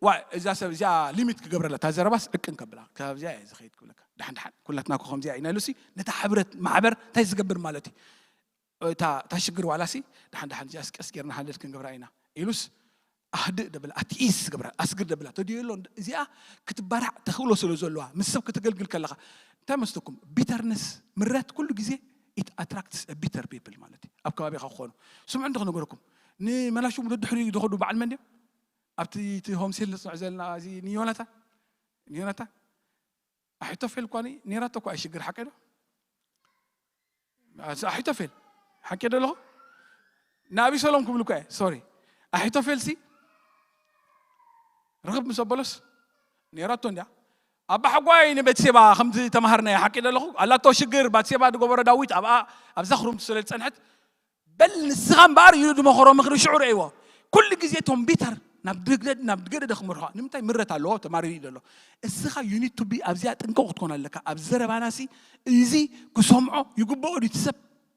ዋ እዛ ሰብ እዚኣ ሊሚት ክገብረላ እታ ዘረባስ ዕቅን ከብላ ካብዚኣ እየ ዝኸይድ ክብለካ። ደሓን ደሓን ኩላትና እኮ ከምዚኣ ኢና ኢሉሲ ነታ ሕብረት ማሕበር እንታይ ዝገብር ማለት እዩ? እታ እታ ሽግር ዋላሲ ደሓን ደሓን እዚኣስ ቀስ ጌርና ሃንደል ክንገብራ ኢና ኢሉስ ኣህድእ ደብላ ኣትኢስ ዝገብራ ኣስግር ደብላ ተድዮ ኣሎ። እዚኣ ክትባራዕ ተኽእሎ ስለ ዘለዋ ምስ ሰብ ክትገልግል ከለኻ እንታይ መስለኩም? ቢተርነስ ምረት ኩሉ ግዜ it attracts bitter people ማለት እዩ። ኣብ ከባቢኻ ክኾኑ ስምዑ እንዶ ክነገረኩም ንመላሽሙ ደድሕሪ ዝኸዱ በዓል መን ድዮም? ኣብቲ እቲ ሆምሴል ንፅንዕ ዘለና እዚ ንዮናታን ንዮናታን ኣሒቶፌል እኳ ነይራቶ እኳ ሽግር ሓቂ ዶ? ኣሒቶፌል ሓቂ ዶ ኣለኹ? ንኣቢሰሎም ክብል እኳ እየ ሶሪ። ኣሒቶፌል ሲ ርኽብ ምስ ኣበሎስ ነይራቶ እንዲያ ኣባ ሓጓይ ንቤተሴባ ከምቲ ተማሃርናዮ ሓቂ ዶ ኣለኹ? ኣላቶ ሽግር ባትሴባ ዝገበሮ ዳዊት ኣብኣ ኣብዛ ክሩምቲ ስለ ዝፀንሐት በል ንስኻ እምበኣር ኢሉ ዝመኸሮ ምኽሪ ሽዑ ርእይዎ። ኩሉ ግዜ ቶም ቢተር ናብ ድግደድ ናብ ገደደ ክመርሖ ንምንታይ ምረት ኣለዎ ተማሪሩ እዩ ዘሎ። እስኻ you need to be ኣብዚኣ ጥንቁቕ ክትኮን ኣለካ። ኣብ ዘረባናሲ እዚ ክሰምዖ ይግብኦ ድዩ እቲ ሰብ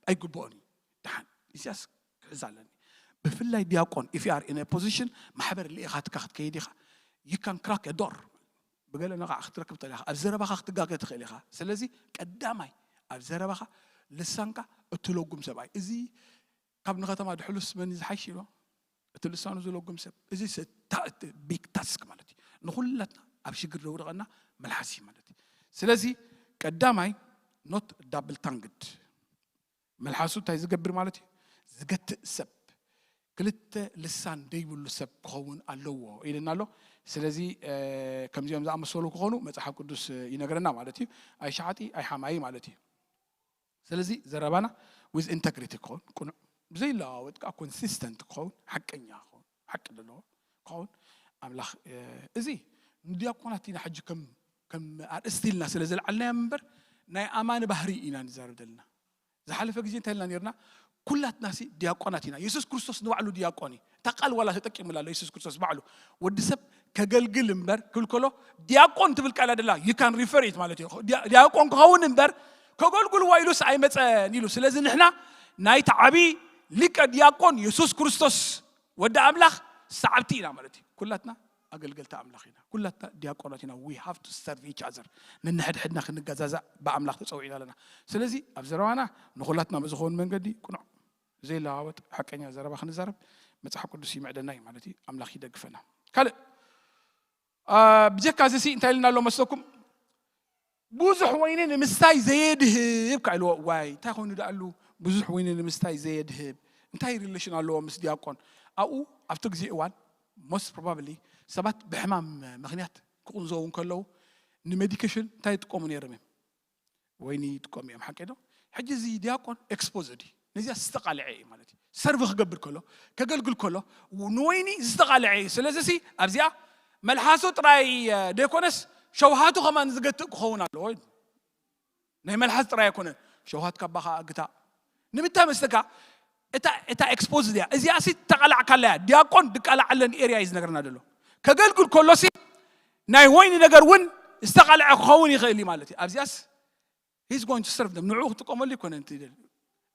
ኣይግብኦን እዩ። ደሓን እዚያስ ክሕዝ ኣለኒ። ብፍላይ ዲያቆን if you are in a position ማሕበር ልኢኻትካ ክትከይድ ኢኻ you can crack a door ብገለ ነቓዕ ክትረክብ ተለኻ ኣብ ዘረባኻ ክትጋገ ትኽእል ኢኻ። ስለዚ ቀዳማይ ኣብ ዘረባኻ ልሳንካ እትለጉም ሰብኣይ እዚ ካብ ንከተማ ድሕሉስ መን ዝሓይሽ ኢሎ እቲ ልሳኑ ዝለጉም ሰብ እዚ ቢግ ታስክ ማለት እዩ። ንኩላትና ኣብ ሽግር ደውድቐና መልሓስ እዩ ማለት እዩ። ስለዚ ቀዳማይ not double tongued መልሓሱ እንታይ ዝገብር ማለት እዩ? ዝገትእ ሰብ ክልተ ልሳን ደይብሉ ሰብ ክኸውን ኣለዎ ኢልና ኣሎ። ስለዚ ከምዚኦም ዝኣመሰሉ ክኾኑ መፅሓፍ ቅዱስ ይነግረና ማለት እዩ። ኣይ ሸሓጢ ኣይ ሓማይ ማለት እዩ። ስለዚ ዘረባና with integrity ክኸውን ቅኑዕ ብዘይለዋወጥ ከዓ ኮንሲስተንት ክኸውን ሓቀኛ ክኸውን ሓቂ ዘለዎ ክኸውን ኣምላኽ እዚ ንዲያቆናት ኢና ሕጂ ከም ከም ኣርእስቲ ኢልና ስለ ዘልዓልናዮም እምበር ናይ ኣማኒ ባህሪ ኢና ንዛረብ ዘለና። ዝሓለፈ ግዜ እንታይ ኢልና ነርና? ኩላትናሲ ዲያቆናት ኢና። የሱስ ክርስቶስ ንባዕሉ ዲያቆን እዩ። እታ ቃል ዋላ ተጠቂሙላ ኣሎ የሱስ ክርስቶስ ባዕሉ ወዲ ሰብ ከገልግል እምበር ክብል ከሎ ዲያቆን ትብል ቃል ኣደላ you can refer it ማለት እዩ። ዲያቆን ክኸውን እምበር ከገልግልዋ ኢሉስ ኣይመፀን ኢሉ። ስለዚ ንሕና ናይቲ ዓብዪ ሊቀ ዲያቆን የሱስ ክርስቶስ ወዲ ኣምላኽ ሰዓብቲ ኢና ማለት እዩ። ኩላትና ኣገልገልቲ ኣምላኽ ኢና። ኩላትና ዲያቆናት ኢና። We have to serve each other። ነንሕድሕድና ክንገዛዛእ ብኣምላኽ ተፀዊዕና ኣለና። ስለዚ ኣብ ዘረባና ንኹላትና ብዝኸውን መንገዲ ቅኑዕ ዘይለዋወጥ ሓቀኛ ዘረባ ክንዛረብ መፅሓፍ ቅዱስ ይምዕደና እዩ ማለት እዩ። ኣምላኽ ይደግፈና። ካልእ ብጀካ እዚ ሲ እንታይ ኢልና ኣሎ መስለኩም? ብዙሕ ወይኒ ንምስታይ ዘየድህብ ካ ኢልዎ። ዋይ እንታይ ኮይኑ ደኣሉ ብዙሕ ወይኒ ንምስታይ ዘየድህብ እንታይ relation ኣለዎ ምስ ዲያቆን? ኣብኡ ኣብቲ ግዜ እዋን most probably ሰባት ብሕማም ምክንያት ክቕንዘው እንከለዉ ንሜዲኬሽን እንታይ ይጥቀሙ ነይሮም እዮም? ወይኒ ይጥቀሙ እዮም። ሓቂ ዶ? ሕጂ እዚ ዲያቆን exposed እዩ። ነዚኣ ዝተቃልዐ እዩ ማለት እዩ። ሰርቭ ክገብር ከሎ ከገልግል ከሎ ንወይኒ ዝተቃልዐ እዩ። ስለዚ ሲ ኣብዚኣ መልሓሱ ጥራይ ዘይኮነስ ሸውሃቱ ከማን ዝገትእ ክኸውን ኣለዎ። ናይ መልሓስ ጥራይ ኣይኮነን። ሸውሃት ካባኻ ግታ ንምንታይ መስለካ? እታ እታ ኤክስፖዝ እያ እዚኣ ሲ ተቃላዕካላ እያ። ዲያቆን ድቃላዓለን ኤርያ እዩ ዝነግረና ዘሎ። ከገልግል ከሎ ሲ ናይ ወይኒ ነገር እውን ዝተቃልዐ ክኸውን ይኽእል እዩ ማለት እዩ። ኣብዚኣስ he's going to serve them ንዕኡ ክጥቀመሉ ይኮነ እንት ይደል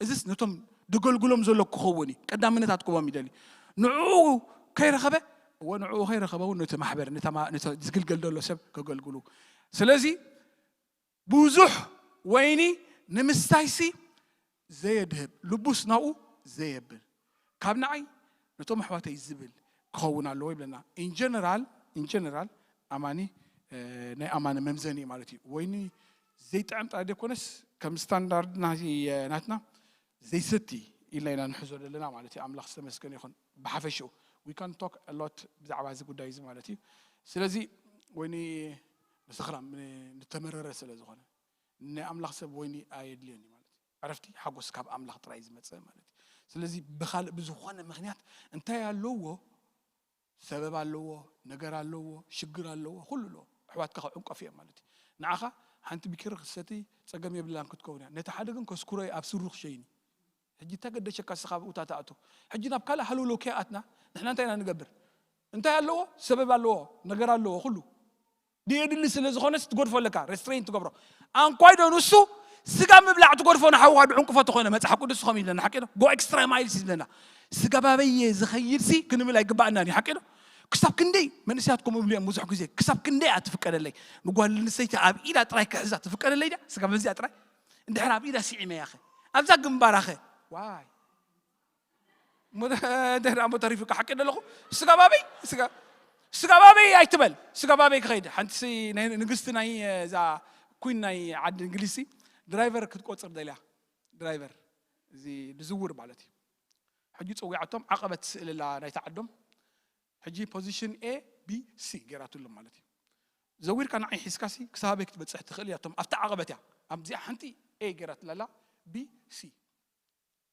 እዚስ ነቶም ድገልግሎም ዘሎ ክኸውን እዩ። ቀዳምነታት ክቦም ይደሊ ንዕኡ ከይረኸበ እወ ንዕኡ ከይረኸበ እውን ነቲ ማሕበር ዝግልገል ዘሎ ሰብ ከገልግሉ። ስለዚ ብዙሕ ወይኒ ንምስታይሲ ዘየድህብ ልቡስ ናብኡ ዘየብል ካብ ንዓይ ነቶም ኣሕዋተይ ዝብል ክኸውን ኣለዎ ይብለና። ኢንጀነራል ኢንጀነራል ኣማኒ ናይ ኣማኒ መምዘኒ ማለት እዩ። ወይኒ ዘይጥዕም ጥራይ ዘይኮነስ ከም ስታንዳርድ ናትና ዘይሰቲ ኢልና ኢና ንሕዞ ዘለና ማለት እዩ። ኣምላኽ ዝተመስገነ ይኹን። ብሓፈሽኡ we can talk a lot ብዛዕባ እዚ ጉዳይ እዚ ማለት እዩ። ስለዚ ወይኒ ንሰኽራም ንተመረረ ስለ ዝኾነ ናይ ኣምላኽ ሰብ ወይኒ ኣየድልዮን እዩ ማለት እዩ። ዕረፍቲ ሓጎስ ካብ ኣምላኽ ጥራይ ዝመጽእ ማለት እዩ። ስለዚ ብኻልእ ብዝኾነ ምኽንያት እንታይ ኣለዎ? ሰበብ ኣለዎ፣ ነገር ኣለዎ፣ ሽግር ኣለዎ፣ ኩሉ ኣለዎ። ኣሕዋትካ ክዕንቀፉ እዮም ማለት እዩ። ንዓኻ ሓንቲ ቢኪሪ ክትሰቲ ጸገም የብላን ክትከውን እያ። ነቲ ሓደ ግን ከስኩሮ እዩ ኣብ ስሩ ክሸይን እዩ። ሕጂ እንታይ ገደሸካ እስኻ ኣብኡ እታ ትኣቱ? ሕጂ ናብ ካልእ ሃለውለው ከይኣትና ንሕና እንታይ ኢና ንገብር? እንታይ ኣለዎ? ሰበብ ኣለዎ፣ ነገር ኣለዎ፣ ኩሉ ድየድሊ ስለ ዝኾነስ ትገድፎ ኣለካ፣ ሬስትሬን ትገብሮ። ኣንኳይ ዶ ንሱ ስጋ ምብላዕ ትገድፎ ንሓውኻ ድዕንቅፎ ተኾነ መጽሓፍ ቅዱስ ዝኾም ይብለና ሓቂ ዶ? ጎ ኤክስትራ ማይልስ ይብለና። ስጋ ባበየ ዝኸይድ ሲ ክንብል ኣይግባኣናን እዩ ሓቂ ዶ? ክሳብ ክንደይ መንእሰያት ከምኡ ይብሉ እዮም ብዙሕ ግዜ። ክሳብ ክንደይ እያ ትፍቀደለይ? ንጓል ኣንስተይቲ ኣብ ኢዳ ጥራይ ክሕዛ ትፍቀደለይ ድያ? ስጋ በዚኣ ጥራይ? እንድሕር ኣብ ኢዳ ስዒመያ ኸ? ኣብዛ ግንባራ ኸ? ዋይ። ሞ-፣ ደህና ሞ ተሪፉካ ሓቂ ደለኹ። ስጋ ባበይ? ስጋ፣ ስጋ ባበይ ኣይትበል። ስጋ ባበይ ክኸይድ። ሓንቲ ሲ ናይ ንግስቲ ናይ እዛ ኩን ናይ ዓዲ እንግሊዝ ሲ ድራይቨር ክትቆጽር ደልያ። ድራይቨር እዚ ዝዝውር ማለት እዩ። ሕጂ ጸዊዓቶም ዓቐበት ትስእልላ ናይታ ዓዶም። ሕጂ ፖዚሽን ኤ ቢ ሲ ገይራትሎም ማለት እዩ። ዘዊርካ ንዓይ ሒዝካ ሲ ክሳብ ኣበይ ክትበጽሕ ትኽእል እያ? እቶም ኣብታ ዓቐበት እያ። ኣብዚኣ ሓንቲ ኤ ገይራትላላ ቢ ሲ።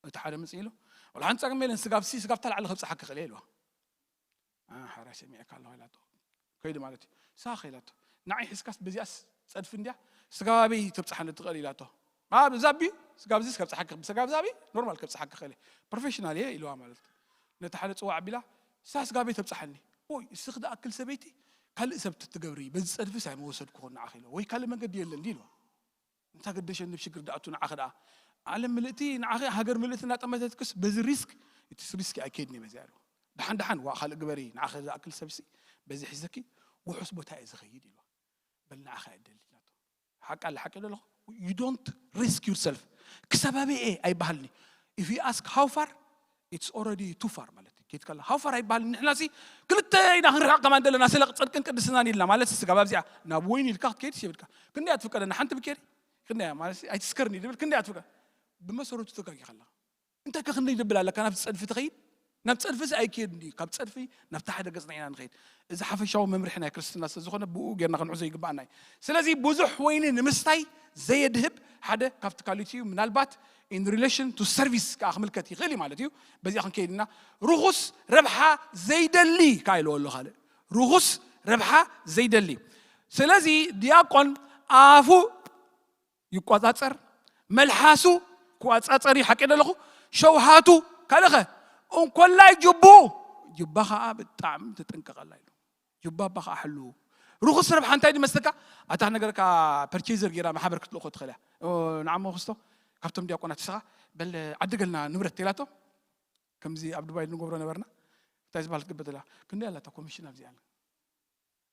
እቲ ሓደ ምጽእ ኢሉ፣ "ወላ ሓንቲ ጸገም የለን፣ ስጋብ ሲ-፣ ስጋብ ታላዕሊ ከብጽሓካ ክእል እየ" ኢልዋ። "አ፣ ሓራይ ሰሚዐካ ኣለኹ" ኢላቶ። ከይዱ ማለት እዩ። ሳኽ ኢላቶ። ንዓይ ሒዝካስ በዚኣስ ጸድፊ እንድያ? ስጋብ ኣበይ ተብጽሓኒ ትኽእል ኢላቶ። "ኣ፣ ብዛቢ፣ ስጋብ ዚስ ከብጽሓካ፣ ስጋብ ዛቢ ኖርማል ከብጽሓካ ክእል እየ። ፕሮፌሽናል እየ" ኢልዋ ማለት። ነቲ ሓደ ጽዋዕ ኣቢላ፣ "ሳ ስጋብ ኣበይ ተብጽሓኒ?" "ኦይ፣ እስኺ ደኣክል ሰበይቲ ካልእ ሰብ ትትገብሪ፣ በዚ ጸድፊስ ኣይመወሰድኩኹን ንዓኺ" ኢልዋ። "ወይ ካልእ መንገዲ የለን ድዩ?" ኢልዋ። እንታ ገደሸኒ ብሽግር ደኣቱ ንዓኺ ደኣ። ዓለም ምልእቲ ንዓኺ ሃገር ምልእቲ እናጠመተትክስ በዚ ሪስክ፣ እቲ ሪስክ ኣይከይድን እየ በዚኣ ኢልዋ። ደሓን ደሓን ዋ ካልእ ግበሪ ንዓኺ ዝኣክል ሰብሲ በዚ ሒዘኪ ውሑስ ቦታ እየ ዝኸይድ ኢልዋ። በል ንዓኺ እየ ደሊ ኢላቶ። ሓቂ ኣለ ሓቂ ደለኹ። You don't risk yourself። ክሳብ ኣበይ እየ ኣይበሃልኒ። If you ask how far, it's already too far ማለት እዩ። ከይድ ከላ how far ኣይበሃልኒ። ንሕና ሲ ክልተ ኢና ክንርሕቕ ከማን ዘለና ስለ ጽድቅን ቅድስናን ኢልና ማለት ስጋብ ኣብዚኣ ናብ ወይኒ ኢልካ ክትከይድ የብልካ። ክንደይ እያ ትፍቀደና ሓንቲ ብኬሪ? ክንደይ እያ ማለት ኣይትስከርኒ ድብል ክንደይ እያ ትፍቀድ? ብመሰረቱ ተጋጊኻ ኣለኻ። እንታይ ከ ክንደይ ድብል ኣለካ ናብቲ ጸድፊ ትኸይድ? ናብ ጸድፊ እዚ ኣይከይድ እንዲ ካብ ጸድፊ ናብቲ ሓደ ገጽና ኢና ንኸይድ። እዚ ሓፈሻዊ መምርሒ ናይ ክርስትና ስለ ዝኾነ ብኡ ጌርና ክንሕዞ ይግባኣና እዩ። ስለዚ ብዙሕ ወይኒ ንምስታይ ዘየድህብ ሓደ ካብቲ ካልእቲ እዩ። ምናልባት in relation to service ከዓ ክምልከት ይኽእል እዩ ማለት እዩ። በዚኣ ክንከይድ ኢና። ርኹስ ረብሓ ዘይደሊ ከዓ ኢልዎ ኣሎ ካልእ። ርኹስ ረብሓ ዘይደሊ። ስለዚ ዲያቆን ኣፉ ይቆጻጸር፣ መልሓሱ ክቆጻጸር እዩ። ሓቂ ደለኹ። ሸውሃቱ ካልእኸ እንኮላይ ጅቡ፣ ጅባ ከዓ ብጣዕሚ ትጥንቀቐላ ኢሉ። ጅባ ኣባ ከዓ ሕሉ። ርኹስ ረብሓ እንታይ ድመስለካ? ኣታ ነገርካ ፐርቼዘር ጌራ ማሕበር ክትልእኮ ትኽእል እያ። ኦ፣ ንዓሞ ክስቶ ካብቶም ዲያቆናት ንስኻ በል ዓድገልና ንብረት ተላቶ። ከምዚ ኣብ ዱባይ ንገብሮ ነበርና። እንታይ ዝበሃል ትገብር ዘላ? ክንደይ ኣላታ ኮሚሽን ኣብዚኣ ኣላ።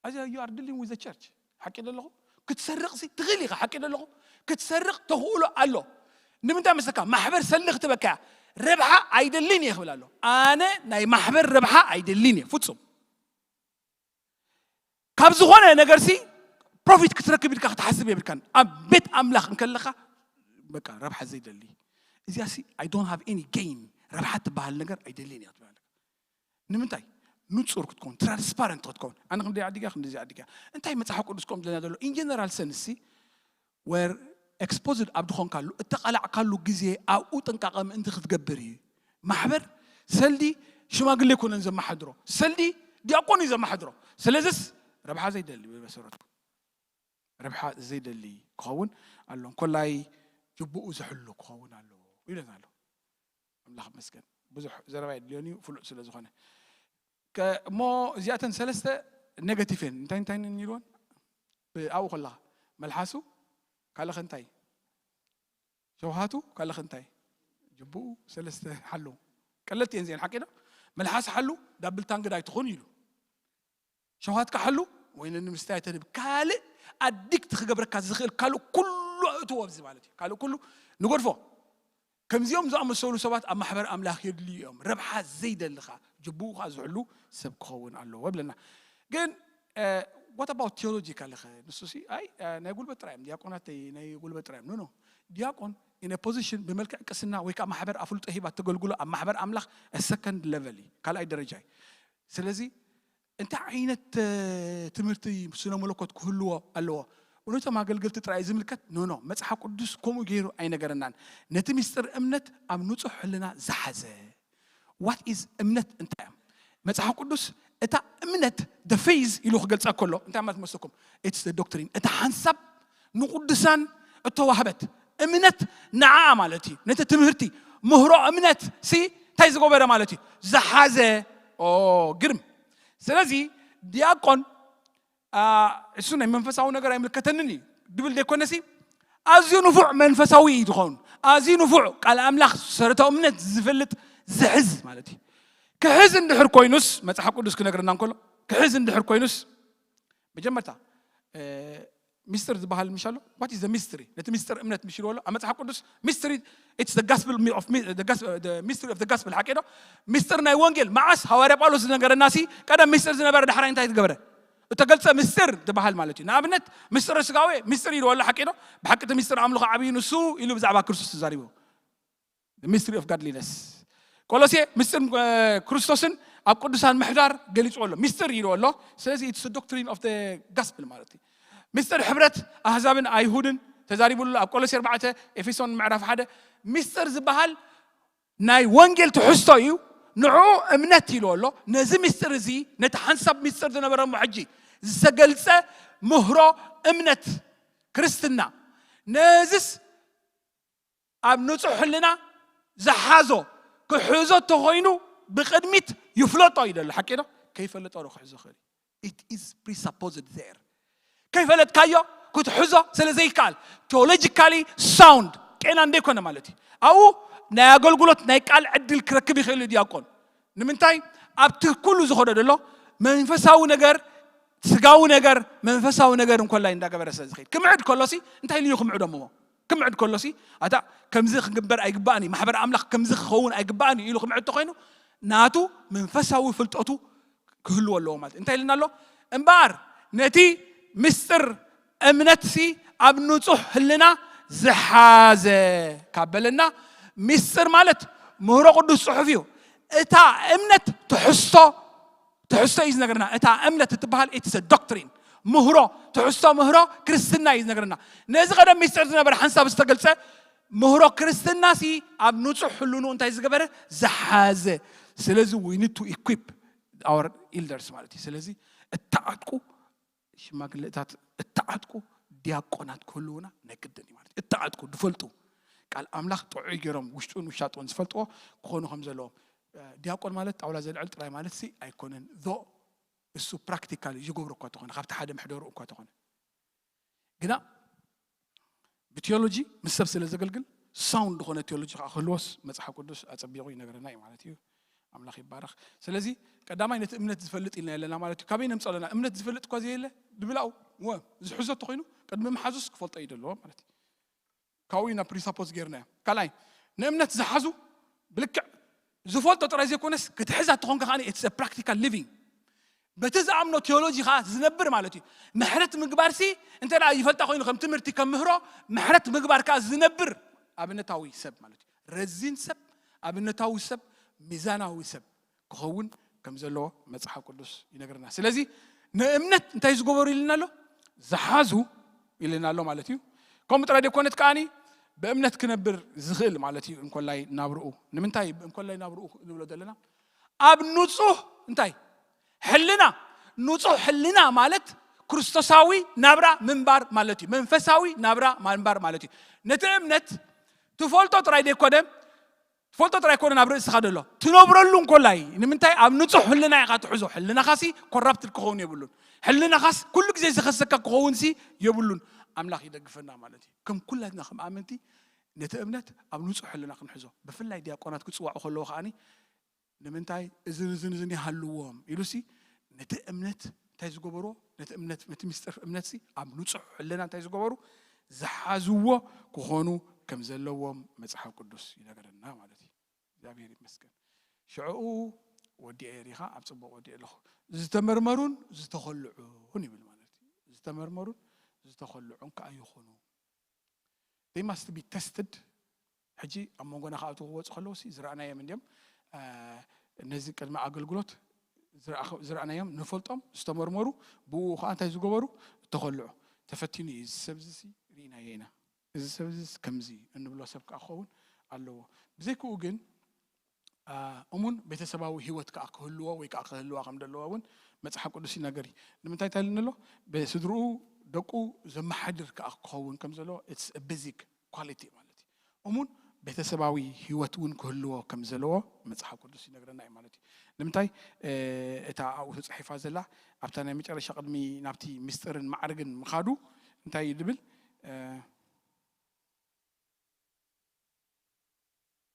ኣዚ you are dealing with the church። ሓቂ ደለኹ? ክትሰርቕ ሲ ትኽእል ኢኻ። ሓቂ ደለኹ? ክትሰርቕ ተኽእሎ ኣሎ። ንምንታይ መስለካ? ማሕበር ሰልኽ ትበካ እያ። ረብሓ ኣይደልን እየ ክብል ኣሎ። ኣነ ናይ ማሕበር ረብሓ ኣይደልን እየ። ፍጹም። ካብ ዝኾነ ነገር ሲ ፕሮፊት ክትረክብ ኢልካ ክትሓስብ የብልካን። ኣብ ቤት ኣምላኽ እንከለኻ በቃ ረብሓ ዘይደሊ። እዚኣ ሲ I don't have any gain። ረብሓ ትበሃል ነገር ኣይደልን እየ ክትብል ኣለካ። ንምንታይ? ንጹር ክትከውን፣ ትራንስፓረንት ክትከውን። ኣነ ክንደይ ዓዲጋ፣ ክንደዚ ዓዲጋ። እንታይ መጽሓፍ ቅዱስ ከምኡ ዝብለና ዘሎ? In general sense ሲ were exposed ኣብ ዝኾንካሉ፣ እተቓላዕካሉ ግዜ ኣብኡ ጥንቃቐ ምእንቲ ክትገብር እዩ። ማሕበር ሰልዲ ሽማግሌ ኣይኮነን ዘመሓድሮ። ሰልዲ ዲያቆን እዩ ዘመሓድሮ። ስለዚስ ረብሓ ዘይደሊ ብመሰረቱ። ረብሓ ዘይደሊ ክኸውን ኣሎ። እንኮላይ ጅቡኡ ዝሕሉ ክኸውን ኣለዎ ኢለና ኣሎ። ኣምላኽ ይመስገን። ብዙሕ ዘረባ የድልዮን እዩ፣ ፍሉጥ ስለ ዝኾነ። ከ-፣ እሞ እዚኣተን ሰለስተ ኔጋቲቭ እየን። እንታይ እንታይ እየን ኢልወን? ብ-፣ ኣብኡ ከለኻ መልሓሱ፣ ካልእ ኸ እንታይ? ሸውሃቱ፣ ካልእ ኸ እንታይ? ጅቡኡ፣ ሰለስተ ሓሉ። ቀለልቲ እየን እዚአን፣ ሓቂ ዶ? መልሓስ ሓሉ፣ ዳብል ታንግድ ኣይትኹን ኢሉ። ሸውሃትካ ሓሉ፣ ወይኒ ንምስታይ ኣይተድህብ። ካልእ ኣዲክት ክገብረካ ዝኽእል ካልእ ኩሉ ኣእትዎ ኣብዚ ማለት እዩ። ካልእ ኩሉ ንገድፎ። ከምዚኦም ዝኣመሰሉ ሰባት ኣብ ማሕበር ኣምላኽ የድልዩ እዮም። ረብሓ ዘይደሊ ኸኣ፣ ጅቡኡ ኸኣ ዝሕሉ ሰብ ክኸውን ኣለዎ ይብለና። ግን፣ እ፣ what about theology ካልእ ኸ? ንሱ ሲ፣ ኣይ፣ እ፣ ናይ ጉልበት ጥራይ እዮም። ዲያቆናት ናይ፣ ናይ ጉልበት ጥራይ እዮም። ኖ፣ ኖ። ዲያቆን in a position ብመልክዕ ቅስና ወይ ከዓ ማሕበር ኣፍልጦ ሂባ ተገልግሎ ኣብ ማሕበር ኣምላኽ second level እዩ፣ ካልኣይ ደረጃ እዩ። ስለዚ እንታይ ዓይነት ትምህርቲ ስነ መለኮት ክህልዎ ኣለዎ? እነቶም ኣገልገልቲ ጥራይ ዝምልከት ኖ ኖ፣ መጽሓፍ ቅዱስ ከምኡ ገይሩ ኣይነገረናን። ነቲ ምስጢር እምነት ኣብ ንጹሕ ሕልና ዝሓዘ። What is እምነት እንታይ እዮም? መጽሓፍ ቅዱስ እታ እምነት the faith ኢሉ ክገልጻ ከሎ እንታይ ማለት መስለኩም? It's the doctrine፣ እታ ሓንሳብ ንቅዱሳን እተዋህበት እምነት ንዓኣ ማለት እዩ። ነቲ ትምህርቲ ምህሮ እምነት ሲ እንታይ ዝገበረ ማለት እዩ? ዝሓዘ። ኦ ግርም። ስለዚ ዲያቆን እሱ ናይ መንፈሳዊ ነገር ኣይምልከተንን እዩ ድብል ደይኮነሲ፣ ኣዝዩ ንፉዕ መንፈሳዊ እዩ ዝኸውን። ኣዝዩ ንፉዕ ቃል ኣምላኽ ሰረታዊ እምነት ዝፈልጥ ዝሕዝ ማለት እዩ። ክሕዝ እንድሕር ኮይኑስ፣ መጽሓፍ ቅዱስ ክነግረና እንከሎ፣ ክሕዝ እንድሕር ኮይኑስ መጀመርታ ሚስጥር ዝበሃል ምሽ ኣሎ። What is the mystery? ነቲ ሚስጥር እምነት ምሽ ይልዎ ኣሎ ኣብ መጽሓፍ ቅዱስ። Mystery, it's the gospel of mystery of the gospel ሓቂ ዶ? ሚስጥር ናይ ወንጌል መዓስ? ሃዋርያ ጳውሎስ ዝነገረና ሲ ቀደም ሚስጥር ዝነበረ ዳሕራይ እንታይ ዝገበረ? እተገልጸ ምስጢር ዝበሃል ማለት እዩ። ንኣብነት ምስጢረ ስጋዌ ምስጢር ኢልዎ ኣሎ ሓቂ ዶ? ብሓቂ እቲ ምስጢር ኣምልኾ ዓብዪ ንሱ ኢሉ ብዛዕባ ክርስቶስ ተዛሪቡ። Mystery of godliness። ቆሎሴ ምስጢር ክርስቶስን ኣብ ቅዱሳን ምሕዳር ገሊጽዎ ኣሎ። ምስጢር ኢልዎ ኣሎ። ስለዚ it's doctrine of the gospel ማለት እዩ። ምስጢር ሕብረት ኣህዛብን ኣይሁድን ተዛሪቡሉ ኣብ ቆሎሴ ኣርባዕተ፣ ኤፌሶን ምዕራፍ ሓደ። ምስጢር ዝበሃል ናይ ወንጌል ትሕዝቶ እዩ። ንዕኡ እምነት ኢልዎ ኣሎ። ነዚ ምስጢር እዚ ነቲ ሓንሳብ ምስጢር ዝነበረ እሞ ሕጂ ዝተገልጸ ምህሮ እምነት ክርስትና ነዚስ ኣብ ንጹሕ ሕልና ዝሓዞ ክሕዞ ተኾይኑ ብቕድሚት ይፍለጦ እዩ ደሎ ሓቂ ዶ? ከይፈለጦ ዶ ክሕዞ ክእል? It is presupposed there። ከይፈለጥካዮ ክትሕዞ ስለ ዘይከኣል theologically sound ቄና እንደ ይኮነ ማለት እዩ። ኣብኡ ናይ ኣገልግሎት ናይ ቃል ዕድል ክረክብ ይኽእል እዩ ዲያቆን። ንምንታይ? ኣብቲ ኩሉ ዝኸዶ ደሎ መንፈሳዊ ነገር፣ ስጋዊ ነገር፣ መንፈሳዊ ነገር እንኮላይ እንዳገበረ ስለ ዝኸይድ ክምዕድ ከሎሲ እንታይ ኢሉ እዩ ክምዕዶ እሞ? ክምዕድ ከሎሲ ኣታ ከምዚ ክግበር ኣይግባእን እዩ፣ ማሕበር ኣምላኽ ከምዚ ክኸውን ኣይግባእን እዩ ኢሉ ክምዕድ ተኾይኑ ናቱ መንፈሳዊ ፍልጠቱ ክህልዎ ኣለዎ ማለት እዩ። እንታይ ኢልና ኣሎ? እምበኣር ነቲ ምስጢር እምነትሲ ኣብ ንጹሕ ህልና ዝሓዘ ካብ በለና፣ ምስጢር ማለት ምህሮ ቅዱስ ጽሑፍ እዩ። እታ እምነት ትሕዝቶ ትሕዝቶ እዩ ዝነግረና። እታ እምነት እትበሃል it's a doctrine፣ ምህሮ፣ ትሕዝቶ ምህሮ ክርስትና እዩ ዝነግረና። ነዚ ቀደም ምስጢር ዝነበረ ሓንሳብ ዝተገልጸ ምህሮ ክርስትናሲ ኣብ ንጹሕ ህልኑ እንታይ ዝገበረ? ዝሓዘ። ስለዚ we need to equip our elders ማለት እዩ። ስለዚ እተዓጥቁ ሽማግሌታት፣ እተዓጥቁ ዲያቆናት ክህልውና ናይ ግድን እዩ ማለት እዩ። እተዓጥቁ ዝፈልጡ ቃል ኣምላኽ ጥዑይ ገይሮም ውሽጡን ውሻጥኡን ዝፈልጥዎ ክኾኑ ከም ዘለዎም። ዲያቆን ማለት ጣውላ ዘልዕል ጥራይ ማለት ሲ ኣይኮነን። ዞ እሱ ፕራክቲካል ይገብሮ እኳ ተኾነ፣ ካብቲ ሓደ መሕደሩ እኳ ተኾነ፣ ግና ብቴዎሎጂ ምስ ሰብ ስለ ዘገልግል ሳውንድ ዝኾነ ቴዎሎጂ ከዓ ክህልዎስ መጽሓፍ ቅዱስ ኣጸቢቑ ይነግረና እዩ ማለት እዩ። ኣምላኽ ይባረኽ። ስለዚ ቀዳማይ ነቲ እምነት ዝፈልጥ ኢልና የለና ማለት እዩ። ካበይ ነምጽኦ ኣለና? እምነት ዝፈልጥ እኳ ዘየለ ድብላኡ ወ ዝሕዞ ተኾይኑ ቅድሚ ምሓዙስ ክፈልጦ እዩ ዘለዎ ማለት እዩ። ካብኡ ኢና ፕሪሳፖዝ ጌርናዮ። ካልኣይ ንእምነት ዝሓዙ ብልክዕ ዝፈልጦ ጥራይ ዘይኮነስ ክትሕዛ ተኾንካ ከዓ it's a practical living። በቲ ዝኣምኖ ቴዎሎጂ ከዓ ዝነብር ማለት እዩ። ምሕረት ምግባርሲ እንተ ደኣ ይፈልጣ ኮይኑ ከም ትምህርቲ ከም ምህሮ ምሕረት ምግባር ከዓ ዝነብር ኣብነታዊ ሰብ ማለት እዩ። ረዚን ሰብ፣ ኣብነታዊ ሰብ፣ ሚዛናዊ ሰብ ክኸውን ከም ዘለዎ መጽሓፍ ቅዱስ ይነግረና። ስለዚ ንእምነት እንታይ ዝገበሩ ኢልና ኣሎ? ዝሓዙ ኢልና ኣሎ ማለት እዩ። ከምኡ ጥራይ ደይኮነት ከዓኒ ብእምነት ክነብር ዝኽእል ማለት እዩ። እንኮላይ ናብርኡ ንምንታይ እንኮላይ ናብርኡ ንብሎ ዘለና? ኣብ ንጹህ እንታይ ሕልና፣ ንጹህ ሕልና ማለት ክርስቶሳዊ ናብራ ምንባር ማለት እዩ። መንፈሳዊ ናብራ ምንባር ማለት እዩ። ነቲ እምነት ትፈልጦ ጥራይ ደይኮነ ትፈልጦ ጥራይ ኮነ ናብ ርእስኻ ደሎ ትነብረሉ እንኮላይ። ንምንታይ? ኣብ ንጹህ ሕልና ኢኻ ትሕዞ። ሕልናኻሲ ኮራፕትድ ክኸውን የብሉን። ሕልናኻስ ኩሉ ግዜ ዝኸሰካ ክኸውን ሲ የብሉን። ኣምላኽ ይደግፈና ማለት እዩ። ከም ኩላትና ከም ኣመንቲ ነቲ እምነት ኣብ ንጹህ ሕልና ክንሕዞ፣ ብፍላይ ዲያቆናት ክጽዋዑ ከለዉ ከዓኒ ንምንታይ እዝን እዝን እዝን ይሃልዎም ኢሉሲ ነቲ እምነት እንታይ ዝገበርዎ፣ ነቲ እምነት ነቲ ምስጢር እምነትሲ ኣብ ንጹሕ ሕልና እንታይ ዝገበሩ ዝሓዝዎ ክኾኑ ከም ዘለዎም መጽሓፍ ቅዱስ ይነገረና ማለት እዩ። እግዚኣብሔር ይመስገን። ሽዕኡ ወዲኤ ሪኻ ኣብ ጽቡቕ ወዲኤ ኣለኹ። ዝተመርመሩን ዝተኸልዑን ይብል ማለት እዩ። ዝተመርመሩን ዝተኸልዑን ከኣ ይኹኑ። They must be tested ሕጂ ኣብ መንጎና ክኣትዉ ክወፁ ከለዉ ሲ ዝረኣናዮም እንዲዮም። ነዚ ቅድሚ ኣገልግሎት ዝረኣናዮም ንፈልጦም ዝተመርመሩ፣ ብኡ ከዓ እንታይ ዝገበሩ እተኸልዑ። ተፈቲኑ እዩ። እዚ ሰብ እዚ ርኢናዮ ኢና፣ እዚ ሰብ እዚ ከምዚ እዩ እንብሎ ሰብ ከዓ ክኸውን ኣለዎ። ብዘይክኡ ግን እሙን ቤተሰባዊ ህይወት ከዓ ክህልዎ ወይ ከዓ ክህልዋ ከም ዘለዎ እውን መፅሓፍ ቅዱስ ይነገር እዩ። ንምንታይ እንታይ ኢሉ ኣሎ? ብስድርኡ ደቁ ዘመሓድር ከዓ ክኸውን ከም ዘለዎ፣ it's a basic quality ማለት እዩ። እሙን ቤተሰባዊ ህይወት እውን ክህልዎ ከም ዘለዎ መፅሓፍ ቅዱስ ይነግረና እዩ ማለት እዩ። ንምንታይ? እታ ኣብኡ ተፃሒፋ ዘላ ኣብታ ናይ መጨረሻ ቅድሚ ናብቲ ምስጢርን ማዕርግን ምኻዱ እንታይ እዩ ድብል?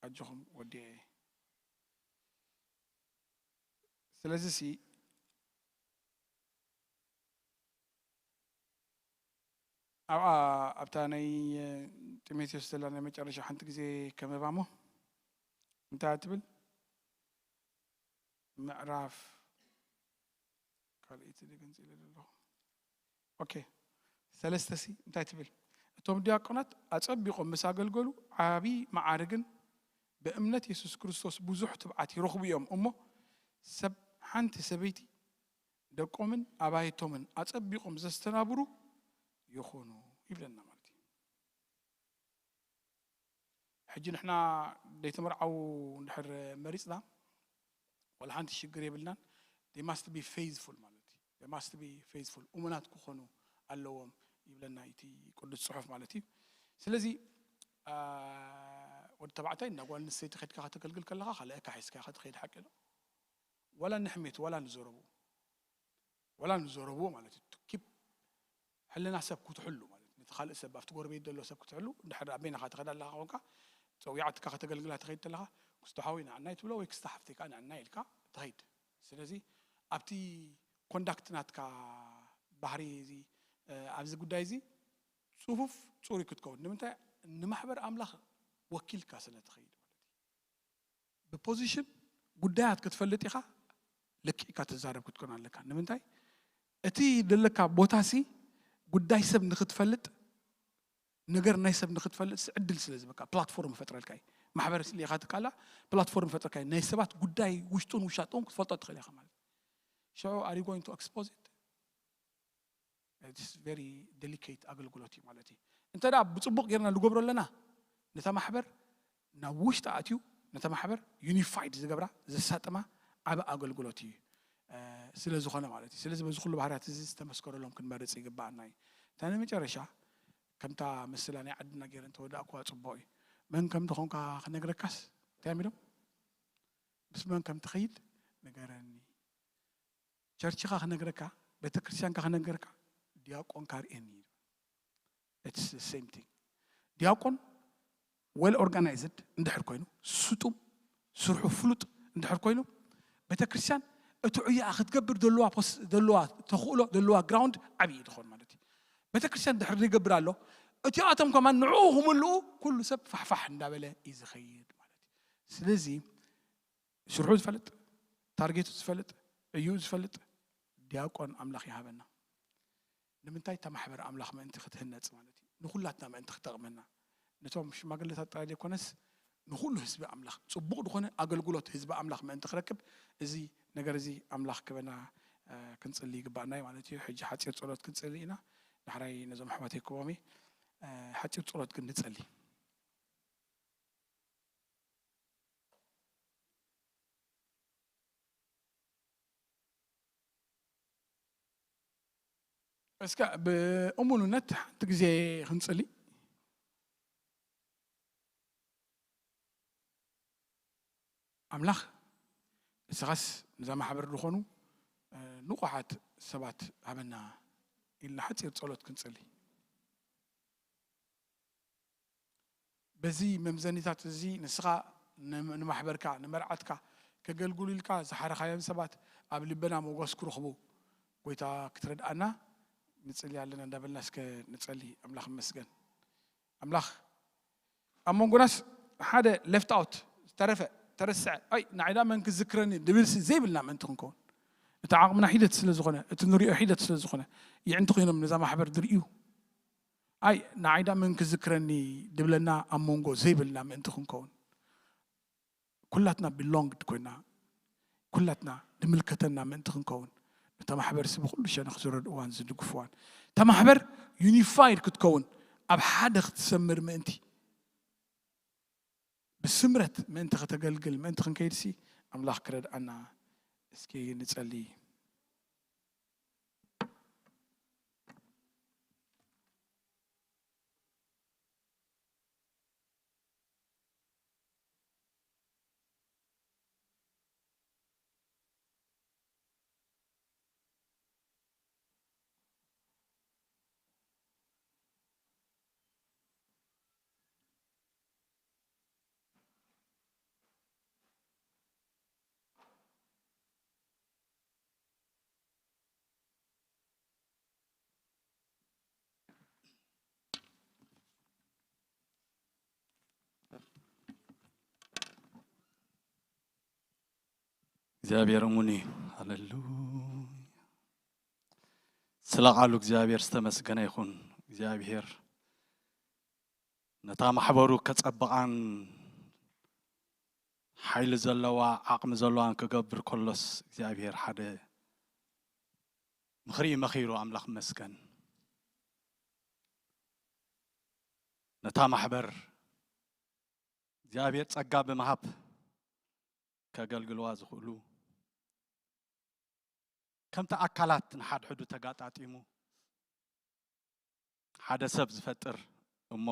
ኣጆኹም ወዲኤ። ስለዚ ሲ ኣብኣ ኣብታ ናይ ጢሞቴዎስ ዘላ ናይ መጨረሻ ሓንቲ ግዜ ከመባሞ እንታይ ትብል? ምዕራፍ ካልኣይቲ ድገንጽ ኢለ ዘለኹ። ኦኬ፣ ሰለስተ ሲ እንታይ ትብል? እቶም ዲያቆናት ኣጸቢቖም ምስ ኣገልገሉ ዓቢ መዓርግን ብእምነት የሱስ ክርስቶስ ብዙሕ ትብዓት ይረኽቡ እዮም እሞ፣ ሰብ ሓንቲ ሰበይቲ ደቆምን ኣባይቶምን ኣጸቢቖም ዘስተናብሩ ይኹኑ ይብለና ማለት እዩ። ሕጂ ንሕና ደይተመርዓዉ እንድሕር መሪፅና ዋላ ሓንቲ ሽግር የብልናን። They must be faithful ማለት እዩ። They must be faithful፣ እሙናት ክኾኑ ኣለዎም ይብለና እቲ ቅዱስ ፅሑፍ ማለት እዩ። ስለዚ ወዲ ተባዕታይ እና ጓል ኣንስተይቲ ከድካ ከተገልግል ከለካ ካልኣካ ሒዝካ ኢካ ትኸይድ ሓቂ ነው። ዋላ ንሕሜት ዋላ ንዘረቡ ዋላ ንዘረብዎ ማለት እዩ። ኪፕ ሕልና ሰብ ክትሕሉ ማለት ነቲ ካልእ ሰብ ኣብቲ ጎረቤት ዘሎ ሰብ ክትሕሉ። እንድሕር ኣብ በይንኻ ትኸዳ ኣለኻ ኮንካ ፀዊዓትካ ከተገልግላ ትኸይድ ተለኻ ክስቶ ሓወይ ንዓናይ ትብሎ ወይ ክስቶ ሓፍተይ ከዓ ንዓናይ ኢልካ ትኸይድ። ስለዚ ኣብቲ ኮንዳክት ናትካ ባህሪ እዚ ኣብዚ ጉዳይ እዚ ፅፉፍ ፅሩይ ክትከውን ንምንታይ ንማሕበር ኣምላኽ ወኪልካ ስለ ትኸይድ ማለት እዩ። ብፖዚሽን ጉዳያት ክትፈልጥ ኢኻ። ልክዕካ ትዛረብ ክትኮን ኣለካ። ንምንታይ እቲ ዘለካ ቦታ ሲ ጉዳይ ሰብ ንክትፈልጥ ነገር ናይ ሰብ ንክትፈልጥ ሲ ዕድል ስለ ዝበካ ፕላትፎርም ፈጥረልካ እዩ። ማሕበር ስለ ኢኻ ትካላ ፕላትፎርም ፈጥረልካ እዩ። ናይ ሰባት ጉዳይ ውሽጡን ውሻጡን ክትፈልጦ ትኽእል ኢኻ ማለት እዩ። ሽዑ are you going to expose it? Very delicate ኣገልግሎት እዩ ማለት እዩ። እንተ ደኣ ብፅቡቕ ጌርና ንገብሮ ኣለና ነታ ማሕበር ናብ ውሽጢ ኣትዩ ነታ ማሕበር ዩኒፋይድ ዝገብራ ዘሳጥማ ዓብ ኣገልግሎት እዩ ስለ ዝኾነ ማለት እዩ። ስለዚ በዚ ኩሉ ባህርያት እዚ ዝተመስከረሎም ክንመርፅ ይግባኣና እዩ። እታ ናይ መጨረሻ ከምታ ምስላ ናይ ዓድና ገይረ እንተወዳእኩዋ ፅቡቕ እዩ። መን ከም ተኾንካ ክነግረካስ እንታይ ሚሎም ምስ መን ከም ትኸይድ ንገረኒ። ቸርችኻ ክነግረካ ቤተክርስትያንካ ክነግረካ ዲያቆንካ ርእየኒ። It's the same thing። ዲያቆን well organized እንድሕር ኮይኑ ስጡም ስርሑ ፍሉጥ እንድሕር ኮይኑ ቤተክርስትያን እቲ ዕያኣ ክትገብር ዘለዋ ፖስ ዘለዋ ተኽእሎ ዘለዋ ግራውንድ ዓብዪ ትኾን ማለት እዩ። ቤተክርስትያን ድሕር ይገብር ኣሎ እቲኣቶም ከማን ንዕኡ ክምልኡ ኩሉ ሰብ ፋሕፋሕ እንዳበለ እዩ ዝኸይድ ማለት እዩ። ስለዚ ስርሑ ዝፈልጥ ታርጌቱ ዝፈልጥ እዩ ዝፈልጥ ዲያቆን ኣምላኽ ይሃበና። ንምንታይ እታ ማሕበር ኣምላኽ ምእንቲ ክትህነፅ ማለት እዩ ንኩላትና ምእንቲ ክጠቕመና ነቶም ሽማግለታት ጥራይ ዘይኮነስ ንኩሉ ህዝቢ ኣምላኽ ፅቡቕ ዝኾነ ኣገልግሎት ህዝቢ ኣምላኽ ምእንቲ ክረክብ እዚ ነገር እዚ ኣምላኽ ክበና ክንፅሊ ይግባእና ማለት እዩ። ሕጂ ሓፂር ፀሎት ክንፅሊ ኢና። ዳሕራይ ነዞም ኣሕዋተይ ክቦም ሓፂር ፀሎት ግን ንፀሊ። እስከ ብእሙንነት ሓንቲ ግዜ ክንፅሊ። ኣምላኽ ንስኻስ ነዛ ማሕበር ዝኾኑ ንቑሓት ሰባት ሃበና ኢልና ሓፂር ፀሎት ክንፅሊ። በዚ መምዘኒታት እዚ ንስኻ ንማሕበርካ ንመርዓትካ ከገልግሉ ኢልካ ዝሓረኻዮም ሰባት ኣብ ልብና ሞጎስ ክረኽቡ ጎይታ ክትረድኣና ንፅሊ ኣለና እንዳበልና እስከ ንፀሊ። ኣምላኽ መስገን ኣምላኽ ኣብ መንጎናስ ሓደ left out ዝተረፈ ተረስዐ ኣይ ንዓይዳ መን ክዝክረኒ ድብል ዘይብልና ምእንቲ ክንከውን እቲ ዓቕምና ሒደት ስለ ዝኾነ እቲ ንሪኦ ሒደት ስለ ዝኾነ ይዕንቲ ኮይኖም ነዛ ማሕበር ድርእዩ ኣይ ንዓይዳ መን ክዝክረኒ ድብለና ኣብ መንጎ ዘይብልና ምእንቲ ክንከውን፣ ኩላትና ቢሎንግድ ኮይና፣ ኩላትና ድምልከተና ምእንቲ ክንከውን፣ ነታ ማሕበርሲ ብኩሉ ሸነኽ ዝረድእዋን ዝድግፍዋን፣ እታ ማሕበር ዩኒፋይድ ክትከውን፣ ኣብ ሓደ ክትሰምር ምእንቲ፣ ብስምረት ምእንቲ ከተገልግል ምእንቲ ክንከይድሲ ኣምላኽ ክረድኣና። እስኪ ንጸሊ። እግዚኣብሔር እሙን እዩ። ሃሌሉያ። ስለ ቃሉ እግዚኣብሔር ዝተመስገነ ይኹን። እግዚኣብሔር ነታ ማሕበሩ ከጸብቓን ሓይሊ ዘለዋ ዓቕሚ ዘለዋን ክገብር ከሎስ እግዚኣብሔር ሓደ ምኽሪ መኺሩ። ኣምላኽ መስገን። ነታ ማሕበር እግዚኣብሔር ጸጋ ብምሃብ ከገልግልዋ ዝኽእሉ ከምቲ ኣካላት ንሓድሕዱ ተጋጣጢሙ ሓደ ሰብ ዝፈጥር እሞ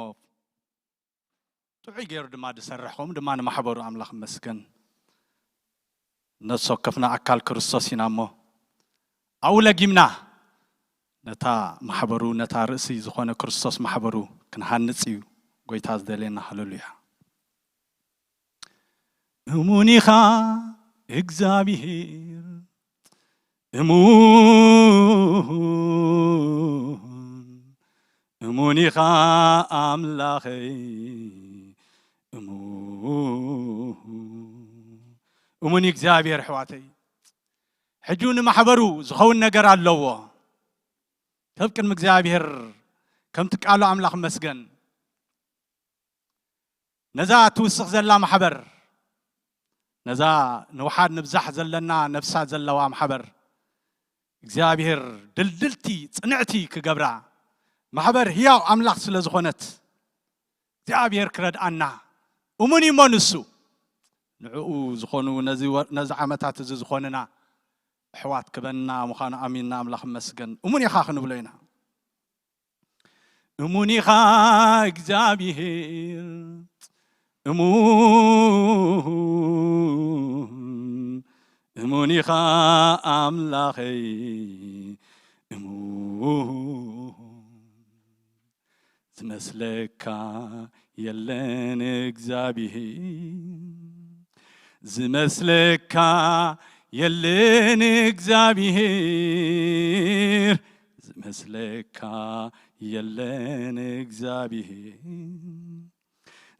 ጥዑይ ገይሩ ድማ ዝሰርሕ ከምኡ ድማ ንማሕበሩ ኣምላኽ መስገን። ነፍሲ ወከፍና ኣካል ክርስቶስ ኢና እሞ ኣብኡ ለጊምና ነታ ማሕበሩ ነታ ርእሲ ዝኾነ ክርስቶስ ማሕበሩ ክንሃንጽ እዩ ጎይታ ዝደልየና። ሃሌሉያ። እሙን ኢኻ እግዚኣብሔር፣ እሙን፣ እሙን ኢኻ ኣምላኸይ፣ እሙን፣ እሙን እግዚኣብሔር። ኣሕዋተይ፣ ሕጂ ንማሕበሩ ዝኸውን ነገር ኣለዎ። ከብ ቅድሚ እግዚኣብሔር ከምቲ ቃሉ ኣምላኽ መስገን። ነዛ ትውስኽ ዘላ ማሕበር፣ ነዛ ንውሓድ ንብዛሕ ዘለና ነፍሳ ዘለዋ ማሕበር፣ እግዚኣብሔር ድልድልቲ ጽንዕቲ ክገብራ፣ ማሕበር ህያው ኣምላኽ ስለ ዝኾነት፣ እግዚኣብሔር ክረድኣና እሙን እዩ እሞ ንሱ። ንዕኡ ዝኾኑ ነዚ ወ-፣ ነዚ ዓመታት እዚ ዝኾንና ኣሕዋት ክበና ምዃኑ ኣሚንና ኣምላኽ መስገን እሙን ኢኻ ክንብሎ ኢና። እሙን ኢኻ እግዚኣብሔር፣ እሙን፣ እሙን ኢኻ ኣምላኸይ፣ እሙን። ዝመስለካ የለን እግዚኣብሔር፣ ዝመስለካ የለን እግዚኣብሔር፣ ዝመስለካ የለን እግዚኣብሔር፣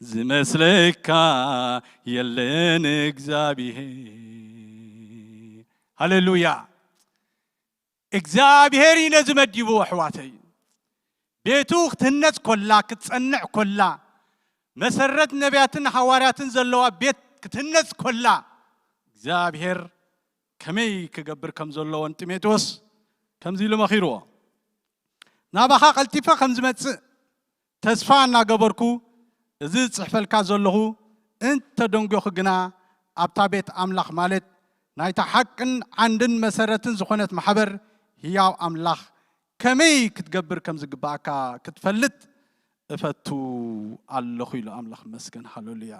ዝመስለካ የለን እግዚኣብሔር። ሃሌሉያ። እግዚኣብሔር እዩ ነዚ መዲቡ፣ ኣሕዋተይ። ቤቱ ክትህነጽ ኮላ፣ ክትጸንዕ ኮላ፣ መሰረት ነቢያትን ሃዋርያትን ዘለዋ ቤት ክትህነጽ ኮላ፣ እግዚኣብሔር ከመይ ክገብር ከም ዘለዎ ንጢሞቴዎስ ከምዚ ኢሉ መኺርዎ። ናባኻ ቀልጢፈ ከም ዝመጽእ ተስፋ እናገበርኩ፣ እዚ ዝጽሕፈልካ ዘለኹ እንተደንጎኺ ግና፣ ኣብታ ቤት ኣምላኽ፣ ማለት ናይታ ሓቅን ዓንድን መሰረትን ዝኾነት ማሕበር ህያው ኣምላኽ ከመይ ክትገብር ከም ዝግባኣካ ክትፈልጥ እፈቱ ኣለኹ ኢሉ ኣምላኽ መስገን። ሃሌሉያ።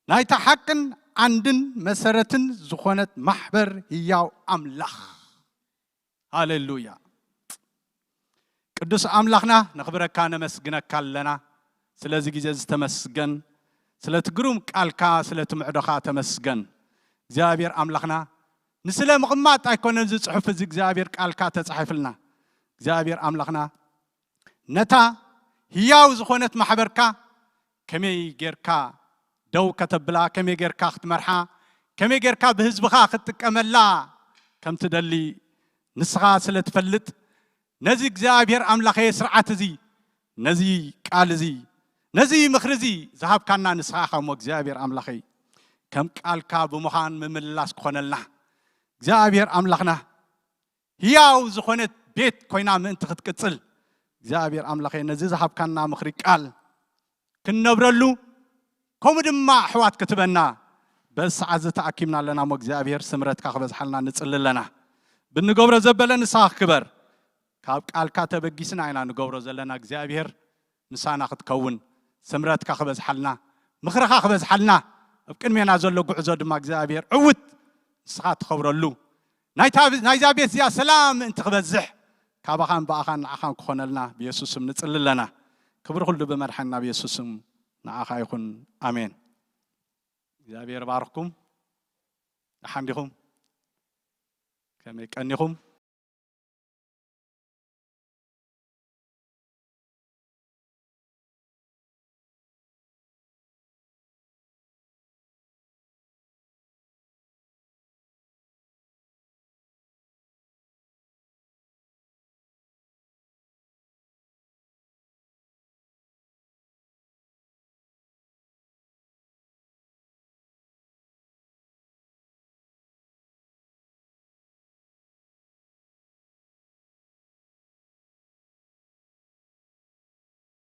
ናይታ ሓቅን ዓንድን መሰረትን ዝኾነት ማሕበር ህያው ኣምላኽ። ሃሌሉያ። ቅዱስ ኣምላኽና፣ ነኽብረካ፣ ነመስግነካ ኣለና። ስለዚ ግዜ እዚ ተመስገን። ስለቲ ግሩም ቃልካ፣ ስለቲ ምዕዶኻ ተመስገን። እግዚኣብሔር ኣምላኽና፣ ንስለ ምቕማጥ ኣይኮነን እዚ ጽሑፍ እዚ እግዚኣብሔር ቃልካ ተጻሒፍልና። እግዚኣብሔር ኣምላኽና፣ ነታ ህያው ዝኾነት ማሕበርካ ከመይ ጌርካ ደው ከተብላ፣ ከመይ ጌርካ ክትመርሓ፣ ከመይ ጌርካ ብህዝብኻ ክትጥቀመላ ከም ትደሊ ንስኻ ስለ ትፈልጥ፣ ነዚ እግዚኣብሔር ኣምላኸየ ስርዓት እዚ፣ ነዚ ቃል እዚ፣ ነዚ ምኽሪ እዚ ዝሃብካና ንስኻ ኢኻ እሞ እግዚኣብሔር ኣምላኸይ፣ ከም ቃልካ ብምዃን ምምልላስ ክኾነልና እግዚኣብሔር ኣምላኽና ህያው ዝኾነት ቤት ኮይና ምእንቲ ክትቅጽል እግዚኣብሔር ኣምላኸየ ነዚ ዝሃብካና ምኽሪ ቃል ክንነብረሉ ከምኡ ድማ ኣሕዋት ክትበና በዚ ሰዓት እዚ ተኣኪብና ኣለና እሞ እግዚኣብሔር ስምረትካ ክበዝሓልና ንጽሊ ኣለና። ብንገብሮ ዘበለ ንስኻ ክበር ካብ ቃልካ ተበጊስና ኢና ንገብሮ ዘለና እግዚኣብሔር ምሳና ክትከውን ስምረትካ ክበዝሓልና ምኽርኻ ክበዝሓልና ኣብ ቅድሜና ዘሎ ጉዕዞ ድማ እግዚኣብሔር ዕውት ንስኻ ትኸብረሉ ናይዛ ቤት እዚኣ ሰላም ምእንቲ ክበዝሕ ካባኻን ብኣኻን ንዓኻን ክኾነልና ብየሱስ ስም ንጽሊ ኣለና። ክብሪ ኩሉ ብመድሓንና ብየሱስ ስም ንዓኻ ይኹን። ኣሜን። እግዚኣብሔር ባርኽኩም። ደሓን ዲኹም? ከመይ ቀኒኹም?